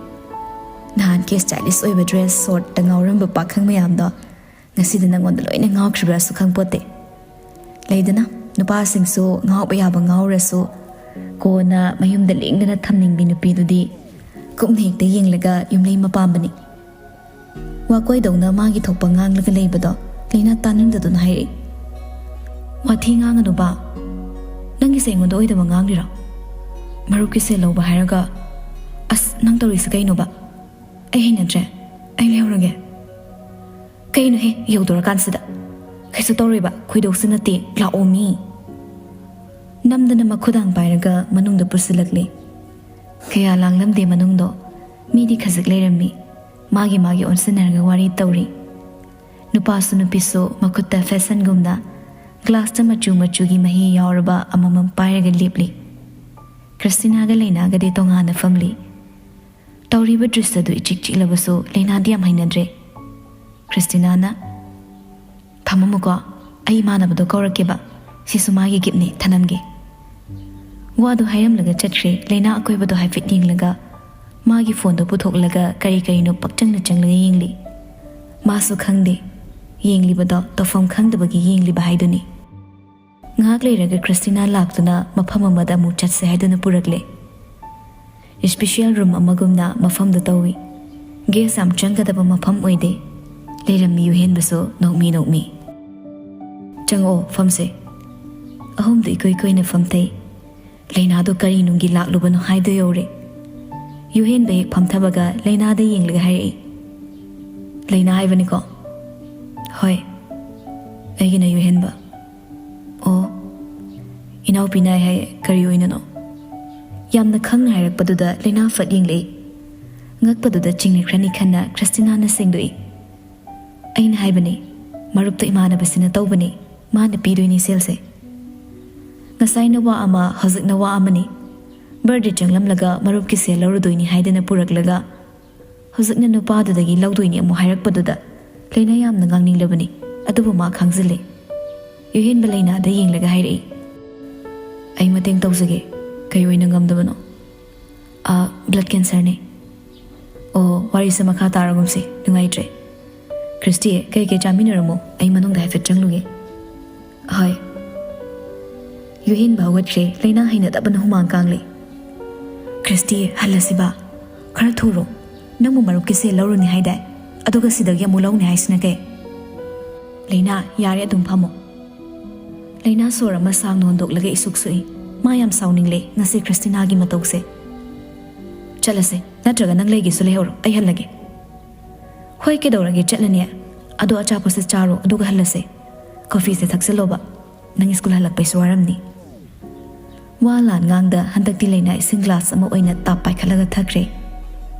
ꯅꯍꯥꯟꯒꯤ ꯁ꯭ꯇꯥꯏꯂꯤꯁ ꯑꯣꯏꯕ ꯗ꯭ꯔꯦꯁ ꯁꯣꯔꯠꯇ ꯉꯥꯎꯔꯝꯕ ꯄꯥꯈꯪ ꯃꯌꯥꯝꯗꯣ ꯉꯁꯤꯗꯤ ꯅꯪꯉꯣꯟꯗ ꯂꯣꯏꯅ ꯉꯥꯎꯈ꯭ꯔꯤꯕ꯭ꯔꯥꯁꯨ ꯈꯪꯄꯣꯠꯇꯦ꯫ ꯂꯩꯗꯅ, ꯅꯨꯄꯥꯁꯤꯡꯁꯨ ꯉꯥꯎꯕ ꯌꯥꯕ ꯉꯥꯎꯔꯁꯨ ꯀꯣꯟꯅ ꯃꯌꯨꯝꯗ ꯂꯦꯡꯗꯅ ꯊꯝꯅꯤꯡꯕꯤ ꯅꯨꯄꯤꯗꯨꯗꯤ ꯀꯨꯞꯅ ꯍꯦꯛꯇ ꯌꯦꯡꯂꯒ ꯌꯨꯝꯂꯩ ꯃꯄꯥꯝꯕꯅꯤ꯫" ꯋꯥꯀꯣꯏꯗꯧꯅ ꯃꯥꯒꯤ ꯊꯣꯛꯄ ꯉꯥꯡꯂꯒ ꯂꯩꯕꯗꯣ ꯂꯩꯅꯥ ꯇꯥꯅꯤꯡꯗꯗꯨꯅ ꯍꯥꯏꯔꯛꯏ, "ꯋꯥꯊꯤ ꯉꯥꯡꯒꯅꯨꯕ꯫ ꯅꯪꯒꯤꯁꯦ ꯑꯩꯉꯣꯟꯗ ꯑꯣꯏꯗꯕ ꯉꯥꯡꯂꯤꯔꯣ? ꯃꯔꯨꯞꯀꯤ ꯁꯦꯜ ꯂꯧꯕ ꯍꯥꯏꯔꯒ, ꯑꯁ, ꯅꯪ ꯇꯧꯔꯤꯁꯦ ꯀꯩꯅꯣꯕ? ꯑꯩ ꯍꯩꯅꯗ꯭ꯔꯦ꯫ ꯑꯩ ꯂꯩꯍꯧꯔꯒꯦ꯫ ꯀꯩꯅꯣꯍꯦ, ꯌꯧꯗꯣꯔꯀꯥꯟꯁꯤꯗ? ꯀꯩꯁꯨ ꯇꯧꯔꯣꯏꯕ, ꯈꯣꯏꯗꯧꯁꯨ ꯅꯠꯇꯦ, ꯂꯥꯛꯑꯣ ꯃꯤ꯫ ꯅꯝꯗꯅ ꯃꯈꯨꯗꯥꯡ ꯄꯥꯏꯔꯒ ꯃꯅꯨꯡꯗ ꯄꯨꯁꯤꯜꯂꯛꯂꯦ꯫ ꯀꯌꯥ ꯂꯥꯡꯂꯝꯗꯦ ꯃꯅꯨꯡꯗꯣ꯫ ꯃꯤꯗꯤ ꯈꯖꯤꯛ ꯂꯩꯔꯝꯃꯤ꯫ ꯃꯥꯒꯤ ꯃꯥꯒꯤ ꯑꯣꯟꯁꯤꯟꯅꯔꯒ ꯋꯥꯔꯤ ꯇꯧꯔꯤ꯫ ꯅꯨꯄꯥꯁꯨ ꯅꯨꯄꯤꯁꯨ ꯃꯈꯨꯠꯇ ꯐꯦꯁꯟꯒꯨꯝꯅ ꯒ꯭ꯂꯥꯁꯇ ꯃꯆꯨ ꯃꯆꯨꯒꯤ ꯃꯍꯤ ꯌꯥꯎꯔꯕ ꯑꯃꯃꯝ ꯄꯥꯏꯔꯒ ꯂꯦꯞꯂꯤ꯫ ꯈ꯭ꯔꯤꯁꯇꯤꯅꯥꯒ ꯂꯩꯅꯥꯒꯗꯤ ꯇꯣꯉꯥꯟꯅ ꯐꯝꯂꯤ꯫ ꯇꯧꯔꯤꯕ ꯗ꯭ꯔꯤꯁꯇꯗꯨ ꯏꯆꯤꯛ ꯆꯤꯛꯂꯕꯁꯨ ꯂꯩꯅꯥꯗꯤ ꯌꯥꯝ ꯍꯩꯅꯗ꯭ꯔꯦ꯫ ꯈ꯭ꯔꯤꯁꯇꯤꯅꯥꯅ, "ꯐꯝꯃꯝꯃꯨꯀꯣ, ꯑꯩ ꯏꯃꯥꯟꯅꯕꯗꯣ ꯀꯧꯔꯛꯀꯦꯕ꯫ ꯁꯤꯁꯨ ꯃꯥꯒꯤ ꯒꯤꯞꯅꯦ, ꯊꯅꯝꯒꯦ꯫" ꯋꯥꯗꯨ ꯍꯥꯏꯔꯝꯂꯒ ꯆꯠꯈ꯭ꯔꯦ꯫ ꯂꯩꯅꯥ ꯑꯀꯣꯏꯕꯗꯣ ꯍꯥꯏꯐꯦꯠ ꯌꯦꯡꯂꯒ ꯃꯥꯒꯤ ꯐꯣꯟꯗꯣ ꯄꯨꯊꯣꯛꯂꯒ ꯀꯔꯤ ꯀꯔꯤꯅꯣ ꯄꯛꯆꯪꯅ ꯆꯪꯂꯒ ꯌꯦꯡꯂꯤ꯫ ꯃꯥꯁꯨ ꯈꯪꯗꯦ, ꯌꯦꯡꯂꯤꯕꯗꯣ ꯇꯧꯐꯝ ꯈꯪꯗꯕꯒꯤ ꯌꯦꯡꯂꯤꯕ ꯍꯥꯏꯗꯨꯅꯤ꯫ ꯉꯥꯏꯍꯥꯛ ꯂꯩꯔꯒ ꯈ꯭ꯔꯤꯁꯇꯤꯅꯥ ꯂꯥꯛꯇꯨꯅ ꯃꯐꯝ ꯑꯃꯗ ꯑꯃꯨꯛ ꯆꯠꯁꯦ ꯍꯥꯏꯗꯨꯅ ꯄꯨꯔꯛꯂꯦ꯫ ꯏꯁꯄꯤꯁꯤꯌꯦꯜ ꯔꯨꯝ ꯑꯃꯒꯨꯝꯅ ꯃꯐꯝꯗꯨ ꯇꯧꯏ꯫ ꯒꯦꯁ ꯌꯥꯝ ꯆꯪꯒꯗꯕ ꯃꯐꯝ ꯑꯣꯏꯗꯦ꯫ ꯂꯩꯔꯝꯃꯤ ꯌꯨꯍꯦꯟꯕꯁꯨ ꯅꯣꯛꯃꯤ ꯅꯣꯛꯃꯤ꯫ "ꯆꯪꯉꯛꯑꯣ, ꯐꯝꯁꯦ꯫" ꯑꯍꯨꯝꯗꯨ ꯏꯀꯣꯏ ꯀꯣꯏꯅ ꯐꯝꯊꯩ꯫ ꯂꯩꯅꯥꯗꯣ ꯀꯔꯤ ꯅꯨꯡꯒꯤ ꯂꯥꯛꯂꯨꯕꯅꯣ ꯍꯥꯏꯗꯣ ꯌꯧꯔꯦ꯫ ꯌꯨꯍꯦꯟꯕ ꯍꯦꯛ ꯐꯝꯊꯕꯒ ꯂꯩꯅꯥꯗ ꯌꯦꯡꯂꯒ ꯍꯥꯏꯔꯛꯏ, "ꯂꯩꯅꯥ ꯍꯥꯏꯕꯅꯤꯀꯣ?" "ꯍꯣꯏ, ꯑꯩꯒꯤꯅ ꯌꯨꯍꯦꯟꯕ꯫" "ꯑꯣ, ꯏꯅꯥꯎꯄꯤ ꯅꯥꯏ ꯍꯥꯏ, ꯀꯔꯤ ꯑꯣꯏꯅꯅꯣ?" ꯌꯥꯝꯅ ꯈꯪꯅ ꯍꯥꯏꯔꯛꯄꯗꯨꯗ ꯂꯩꯅꯥ ꯐꯠ ꯌꯦꯡꯂꯛꯏ꯫ ꯉꯛꯄꯗꯨꯗ ꯆꯤꯡꯅꯈ꯭ꯔꯅꯤ ꯈꯟꯅ ꯈ꯭ꯔꯤꯁꯇꯤꯅꯥꯅ ꯁꯦꯡꯗꯣꯛꯏ꯫ "ꯑꯩꯅ ꯍꯥꯏꯕꯅꯤ, ꯃꯔꯨꯞꯇ ꯏꯃꯥꯟꯅꯕꯁꯤꯅ ꯇꯧꯕꯅꯤ, ꯃꯥꯅ ꯄꯤꯗꯣꯏꯅꯤ ꯁꯦꯜꯁꯦ꯫ ꯉꯁꯥꯏꯅ ꯋꯥ ꯑꯃ, ꯍꯧꯖꯤꯛꯅ ꯋꯥ ꯑꯃꯅꯤ꯫ ꯕꯥꯔꯗꯦ ꯆꯪꯂꯝꯂꯒ ꯃꯔꯨꯞꯀꯤ ꯁꯦꯜ ꯂꯧꯔꯨꯗꯣꯏꯅꯤ ꯍꯥꯏꯗꯅ ꯄꯨꯔꯛꯂꯒ ꯍꯧꯖꯤꯛꯅ ꯅꯨꯄꯥꯗꯨꯗꯒꯤ ꯂꯧꯗꯣꯏꯅꯤ ꯑꯃꯨꯛ ꯍꯥꯏꯔꯛꯄꯗꯨꯗ ꯂꯩꯅꯥ ꯌꯥꯝꯅ ꯉꯥꯡꯅꯤꯡꯂꯕꯅꯤ, ꯑꯗꯨꯕꯨ ꯃꯥ ꯈꯥꯡꯖꯤꯜꯂꯦ꯫" ꯌꯨꯍꯦꯟꯕ ꯂꯩꯅꯥꯗ ꯌꯦꯡꯂꯒ ꯍꯥꯏꯔꯛꯏ, "ꯑꯩ ꯃꯇꯦꯡ ꯇꯧꯖꯒꯦ꯫ ꯀꯩ ꯑꯣꯏꯅ ꯉꯝꯗꯕꯅꯣ?" "ꯑ, ꯕ꯭ꯂꯗ ꯀꯦꯟꯁꯔꯅꯦ꯫" "ꯑꯣ, ꯋꯥꯔꯤꯁꯦ ꯃꯈꯥ ꯇꯥꯔꯒꯨꯝꯁꯤ, ꯅꯨꯡꯉꯥꯏꯇ꯭ꯔꯦ꯫ ꯈ꯭ꯔꯤꯁꯇꯤ, ꯀꯩ ꯀꯩ ꯆꯥꯃꯤꯟꯅꯔꯝꯃꯣ, ꯑꯩ ꯃꯅꯨꯡꯗ ꯍꯥꯏꯐꯦꯠ ꯆꯪꯂꯨꯒꯦ꯫" "ꯍꯣꯏ꯫" ꯌꯨꯍꯦꯟꯕ ꯍꯧꯒꯠꯈ꯭ꯔꯦ꯫ ꯂꯩꯅꯥ ꯍꯩꯅꯗꯕꯅ ꯍꯨꯃꯥꯡ ꯀꯥꯡꯂꯦ꯫ "ꯈ꯭ꯔꯤꯁꯇꯤ, ꯍꯜꯂꯁꯤꯕ꯫ ꯈꯔ ꯊꯨꯔꯣ꯫ ꯅꯪꯕꯨ ꯃꯔꯨꯞꯀꯤ ꯁꯦꯜ ꯂꯧꯔꯨꯅꯤ ꯍꯥꯏꯗꯥꯏ? ꯑꯗꯨꯒ ꯁꯤꯗꯒꯤ ꯑꯃꯨꯛ ꯂꯧꯅꯤ ꯍꯥꯏꯁꯤꯅ ꯀꯩ?" "ꯂꯩꯅꯥ, ꯌꯥꯔꯦ, ꯑꯗꯨꯝ ꯐꯝꯃꯣ꯫" ꯂꯩꯅꯥ ꯁꯣꯔ ꯑꯃ ꯁꯥꯡꯅ ꯍꯣꯟꯗꯣꯛꯂꯒ ꯏꯁꯨꯛ ꯁꯨꯛꯏ꯫ ꯃꯥ ꯌꯥꯝ ꯁꯥꯎꯅꯤꯡꯂꯦ ꯉꯁꯤ ꯈ꯭ꯔꯤꯁꯇꯤꯅꯥꯒꯤ ꯃꯇꯧꯁꯦ꯫ "ꯆꯠꯂꯁꯦ, ꯅꯠꯇ꯭ꯔꯒ ꯅꯪ ꯂꯩꯒꯦꯁꯨ ꯂꯩꯍꯧꯔꯣ, ꯑꯩ ꯍꯜꯂꯒꯦ꯫" "ꯍꯣꯏ, ꯀꯩꯗꯧꯔꯒꯦ, ꯆꯠꯂꯅꯤ꯫ ꯑꯗꯣ ꯑꯆꯥꯄꯣꯠꯁꯦ ꯆꯥꯔꯣ, ꯑꯗꯨꯒ ꯍꯜꯂꯁꯦ꯫ ꯀꯣꯐꯤꯁꯦ ꯊꯛꯆꯜꯂꯣꯕ, ꯅꯪ ꯁ꯭ꯀꯨꯜ ꯍꯜꯂꯛꯄꯩꯁꯨ ꯋꯥꯔꯝꯅꯤ꯫" ꯋꯥ ꯂꯥꯟ ꯉꯥꯡꯗ ꯍꯟꯗꯛꯇꯤ ꯂꯩꯅꯥ ꯏꯁꯤꯡ ꯒ꯭ꯂꯥꯁ ꯑꯃ ꯑꯣꯏꯅ ꯇꯥꯞ ꯄꯥꯏꯈꯠꯂꯒ ꯊꯛꯈ꯭ꯔꯦ꯫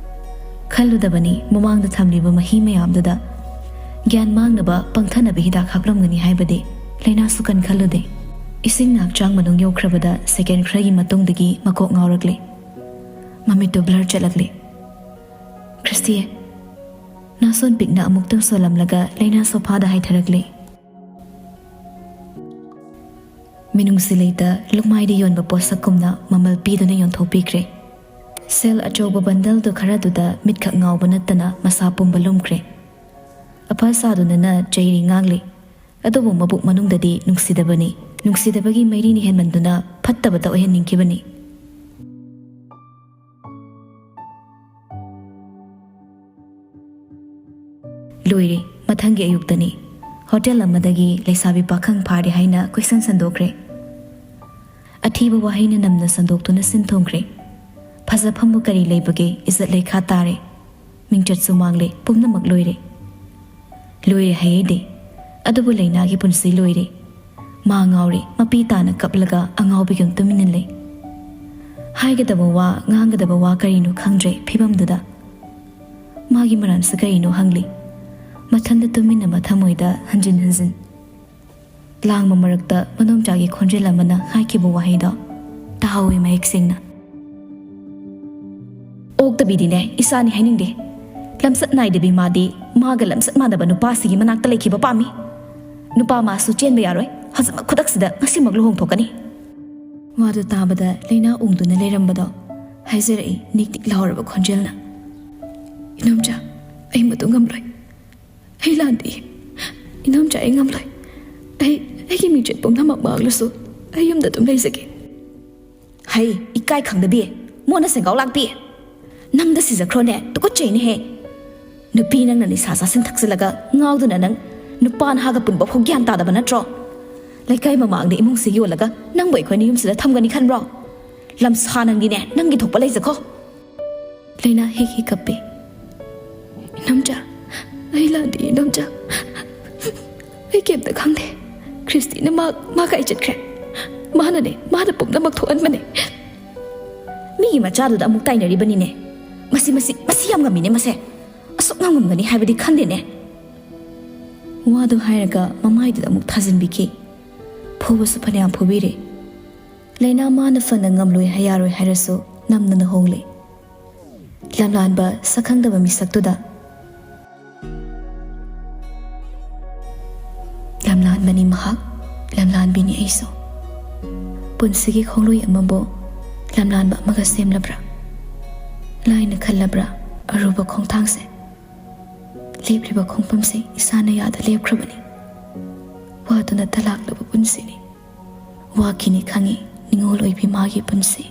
ꯈꯜꯂꯨꯗꯕꯅꯤ ꯃꯃꯥꯡꯗ ꯊꯝꯂꯤꯕ ꯃꯍꯤ ꯃꯌꯥꯝꯗꯨꯗ ꯒ꯭ꯌꯥꯟ ꯃꯥꯡꯅꯕ ꯄꯪꯊꯅꯕ ꯍꯤꯗꯥꯛ ꯍꯥꯞꯂꯝꯒꯅꯤ ꯍꯥꯏꯕꯗꯤ꯫ ꯂꯩꯅꯥꯁꯨ ꯀꯟ ꯈꯜꯂꯨꯗꯦ꯫ ꯏꯁꯤꯡꯅ ꯍꯛꯆꯥꯡ ꯃꯅꯨꯡ ꯌꯧꯈ꯭ꯔꯕꯗ ꯁꯦꯀꯦꯟ ꯈꯔꯒꯤ ꯃꯇꯨꯡꯗꯒꯤ ꯃꯀꯣꯛ ꯉꯥꯎꯔꯛꯂꯦ꯫ ꯃꯃꯤꯠꯇꯨ ꯕ꯭ꯂꯔ ꯆꯠꯂꯛꯂꯦ꯫ "ꯈ꯭ꯔꯤꯁꯇꯤ!" ꯅꯥꯁꯣꯟ ꯄꯤꯛꯅ ꯑꯃꯨꯛꯇꯪ ꯁꯣꯜꯂꯝꯂꯒ ꯂꯩꯅꯥ ꯁꯣꯐꯥꯗ ꯍꯥꯏꯊꯔꯛꯂꯦ꯫ ꯃꯤꯅꯨꯡꯁꯤ ꯂꯩꯇ ꯂꯨꯃꯥꯏꯗ ꯌꯣꯟꯕ ꯄꯣꯠꯁꯛꯀꯨꯝꯅ ꯃꯃꯜ ꯄꯤꯗꯨꯅ ꯌꯣꯟꯊꯣꯛꯄꯤꯈ꯭ꯔꯦ꯫ ꯁꯦꯜ ꯑꯆꯧꯕ ꯕꯟꯗꯜꯗꯨ ꯈꯔꯗꯨꯗ ꯃꯤꯠꯈꯛ ꯉꯥꯎꯕ ꯅꯠꯇꯅ ꯃꯁꯥ ꯄꯨꯝꯕ ꯂꯨꯝꯈ꯭ꯔꯦ꯫ ꯑꯐ ꯁꯥꯗꯨꯅꯅ ꯆꯩꯔꯤ ꯉꯥꯡꯂꯤ, ꯑꯗꯨꯕꯨ ꯃꯕꯨꯛ ꯃꯅꯨꯡꯗꯗꯤ ꯅꯨꯡꯁꯤꯗꯕꯅꯤ꯫ ꯅꯨꯡꯁꯤꯗꯕꯒꯤ ꯃꯩꯔꯤꯅ ꯍꯦꯟꯃꯟꯗꯨꯅ ꯐꯠꯇꯕꯇ ꯑꯣꯏꯍꯟꯅꯤꯡꯈꯤꯕꯅꯤ꯫ ꯂꯣꯏꯔꯦ, ꯃꯊꯪꯒꯤ ꯑꯌꯨꯛꯇꯅꯤ꯫ ꯍꯣꯇꯦꯜ ꯑꯃꯗꯒꯤ ꯂꯩꯁꯥꯕꯤ ꯄꯥꯈꯪ ꯐꯥꯔꯦ ꯍꯥꯏꯅ ꯀꯣꯏꯁꯟ ꯁꯟꯗꯣꯛꯈ꯭ꯔꯦ꯫ ꯑꯊꯤꯕ ꯋꯥꯍꯩꯅ ꯅꯝꯅ ꯁꯟꯗꯣꯛꯇꯨꯅ ꯁꯤꯟ ꯊꯨꯡꯈ꯭ꯔꯦ꯫ ꯐꯖꯐꯝꯕꯨ ꯀꯔꯤ ꯂꯩꯕꯒꯦ, ꯏꯖꯠ ꯂꯩꯈꯥ ꯇꯥꯔꯦ꯫ ꯃꯤꯡꯆꯠꯁꯨ ꯃꯥꯡꯂꯦ, ꯄꯨꯝꯅꯃꯛ ꯂꯣꯏꯔꯦ꯫ ꯂꯣꯏꯔꯦ ꯍꯥꯏꯌꯦꯗꯤ, ꯑꯗꯨꯕꯨ ꯂꯩꯅꯥꯒꯤ ꯄꯨꯟꯁꯤ ꯂꯣꯏꯔꯦ꯫ ꯃꯥ ꯉꯥꯎꯔꯦ, ꯃꯄꯤ ꯇꯥꯅ ꯀꯞꯂꯒ ꯑꯉꯥꯎꯕꯤꯒꯨꯝ ꯇꯨꯃꯤꯟꯅ ꯂꯩ꯫ ꯍꯥꯏꯒꯗꯕ ꯋꯥ, ꯉꯥꯡꯒꯗꯕ ꯋꯥ ꯀꯔꯤꯅꯣ ꯈꯪꯗ꯭ꯔꯦ ꯐꯤꯕꯝꯗꯨꯗ꯫ ꯃꯥꯒꯤ ꯃꯔꯝꯁꯤ ꯀꯔꯤꯅꯣ ꯍꯪꯂꯤ꯫ ꯃꯊꯟꯗ ꯇꯨꯃꯤꯟꯅ ꯃꯊꯃꯣꯏꯗ ꯍꯟꯖꯤꯟ ꯍꯟꯖꯤꯟ꯫ ꯂꯥꯡꯕ ꯃꯔꯛꯇ ꯃꯅꯣꯝꯆꯥꯒꯤ ꯈꯣꯟꯖꯦꯜ ꯑꯃꯅ ꯍꯥꯏꯈꯤꯕ ꯋꯥꯍꯩꯗꯣ ꯇꯥꯍꯧꯏ ꯃꯌꯦꯛ ꯁꯦꯡꯅ꯫ "ꯑꯣꯛꯇꯕꯤꯗꯤꯅꯦ, ꯏꯆꯥꯅꯤ ꯍꯥꯏꯅꯤꯡꯗꯦ꯫ ꯂꯝꯆꯠ ꯅꯥꯏꯗꯕꯤ ꯃꯥꯗꯤ ꯃꯥꯒ ꯂꯝꯆꯠ ꯃꯥꯟꯅꯕ ꯅꯨꯄꯥꯁꯤꯒꯤ ꯃꯅꯥꯛꯇ ꯂꯩꯈꯤꯕ ꯄꯥꯝꯃꯤ꯫ ꯅꯨꯄꯥ ꯃꯥꯁꯨ ꯆꯦꯟꯕ ꯌꯥꯔꯣꯏ, ꯍꯧꯖꯤꯛꯃꯛ ꯈꯨꯗꯛꯁꯤꯗ ꯉꯁꯤꯃꯛ ꯂꯨꯍꯣꯡꯊꯣꯛꯀꯅꯤ꯫" ꯋꯥꯗꯨ ꯇꯥꯕꯗ ꯂꯩꯅꯥ ꯎꯪꯗꯨꯅ ꯂꯩꯔꯝꯕꯗꯣ ꯍꯥꯏꯖꯔꯛꯏ ꯅꯤꯛ ꯅꯤꯛ ꯂꯥꯎꯔꯕ ꯈꯣꯟꯖꯦꯜꯅ꯫ "ꯏꯅꯣꯝꯆꯥ, ꯑꯩ ꯃꯗꯨ ꯉꯝꯂꯣꯏ꯫ ꯑꯩ ꯂꯥꯟꯗꯦ꯫ ꯏꯅꯣꯝꯆꯥ, ꯑꯩ ꯉꯝꯂꯣꯏ꯫ ꯑꯩ, ꯑꯩꯒꯤ ꯃꯤꯡꯆꯠ ꯄꯨꯝꯅꯃꯛ ꯃꯥꯡꯂꯁꯨ ꯑꯩ ꯌꯨꯝꯗ ꯑꯗꯨꯝ ꯂꯩꯖꯒꯦ꯫" "ꯍꯩ, ꯏꯀꯥꯏ ꯈꯪꯗꯕꯤ, ꯃꯣꯠꯅ ꯁꯦꯡꯒꯥꯎ ꯂꯥꯛꯄꯤ꯫ ꯅꯪꯗ ꯁꯤꯖꯈ꯭ꯔꯣꯅꯦ, ꯇꯨꯀꯠꯆꯩꯅꯦꯍꯦ꯫ ꯅꯨꯄꯤ ꯅꯪꯅ ꯅꯤꯁꯥ ꯆꯥꯁꯤꯟ ꯊꯛꯆꯤꯜꯂꯒ ꯉꯥꯎꯗꯨꯅ ꯅꯪ ꯅꯨꯄꯥ ꯅꯍꯥꯒ ꯄꯨꯟꯕ ꯐꯥꯎ ꯒ꯭ꯌꯥꯟ ꯇꯥꯗꯕ ꯅꯠꯇ꯭ꯔꯣ? ꯂꯩꯀꯥꯏ ꯃꯃꯥꯡꯗ ꯏꯃꯨꯡꯁꯦ ꯌꯣꯜꯂꯒ ꯅꯪꯕꯨ ꯑꯩꯈꯣꯏꯅ ꯌꯨꯝꯁꯤꯗ ꯊꯝꯒꯅꯤ ꯈꯟꯕ꯭ꯔꯣ? ꯂꯝꯁꯥ ꯅꯪꯗꯤꯅꯦ, ꯅꯪꯒꯤ ꯊꯣꯛꯄ ꯂꯩꯖꯈꯣ꯫ ꯂꯩꯅꯥ ꯍꯦꯛ ꯍꯦꯛ ꯀꯞꯄꯦ꯫ "ꯏꯅꯝꯆꯥ, ꯑꯩ ꯂꯥꯟꯗꯦ ꯏꯅꯝꯆꯥ꯫ ꯑꯩ ꯀꯩꯝꯇ ꯈꯪꯗꯦ꯫ ꯈ꯭ꯔꯤꯁꯇꯤꯅ ꯃꯥ, ꯃꯥ ꯀꯥꯏ ꯆꯠꯈ꯭ꯔꯦ? ꯃꯥꯅꯅꯦ, ꯃꯥꯅ ꯄꯨꯝꯅꯃꯛ ꯊꯣꯛꯍꯟꯕꯅꯦ꯫ ꯃꯤꯒꯤ ꯃꯆꯥꯗꯨꯗ ꯑꯃꯨꯛ ꯇꯥꯏꯅꯔꯤꯕꯅꯤꯅꯦ꯫ ꯃꯁꯤ, ꯃꯁꯤ, ꯃꯁꯤ ꯌꯥꯝ ꯉꯝꯃꯤꯅꯦ ꯃꯁꯦ꯫ ꯑꯁꯨꯛ ꯉꯝꯉꯝꯒꯅꯤ ꯍꯥꯏꯕꯗꯤ ꯈꯟꯗꯦꯅꯦ꯫" ꯋꯥꯗꯨ ꯍꯥꯏꯔꯒ ꯃꯃꯥꯏꯗꯨꯗ ꯑꯃꯨꯛ ꯊꯥꯖꯤꯟꯕꯤꯈꯤ꯫ ꯐꯨꯕꯁꯨ ꯐꯅꯌꯥꯝ ꯐꯨꯕꯤꯔꯦ꯫ ꯂꯩꯅꯥ ꯃꯥꯅ ꯐꯅ ꯉꯝꯂꯣꯏ ꯍꯥꯏ ꯌꯥꯔꯣꯏ ꯍꯥꯏꯔꯁꯨ ꯅꯝꯗꯅ ꯍꯣꯡꯂꯦ꯫ ꯂꯝꯂꯥꯟꯕ ꯁꯛꯈꯪꯗꯕ ꯃꯤꯁꯛꯇꯨꯗ, ꯂꯝꯂꯥꯟꯕꯅꯤ ꯃꯍꯥꯛ, ꯂꯝꯂꯥꯟꯕꯤꯅꯤ ꯑꯩꯁꯨ꯫ ꯄꯨꯟꯁꯤꯒꯤ ꯈꯣꯡꯂꯣꯏ ꯑꯃꯕꯨ ꯂꯝꯂꯥꯟꯕ ꯑꯃꯒ ꯁꯦꯝꯂꯕ꯭ꯔꯥ? ꯂꯥꯏꯅ ꯈꯜꯂꯕ꯭ꯔꯥ ꯑꯔꯨꯕ ꯈꯣꯡꯊꯥꯡꯁꯦ? ꯂꯦꯞꯂꯤꯕ ꯈꯣꯡꯐꯝꯁꯦ ꯏꯁꯥꯅ ꯌꯥꯗ ꯂꯦꯞꯈ꯭ꯔꯕꯅꯤ꯫ ꯋꯥꯗꯨꯅ ꯇꯂꯥꯛꯂꯕ ꯄꯨꯟꯁꯤꯅꯤ꯫ ꯋꯥꯈꯤꯅꯤ ꯈꯪꯏ ꯅꯤꯉꯣꯜ ꯑꯣꯏꯕꯤ ꯃꯥꯒꯤ ꯄꯨꯟꯁꯤ꯫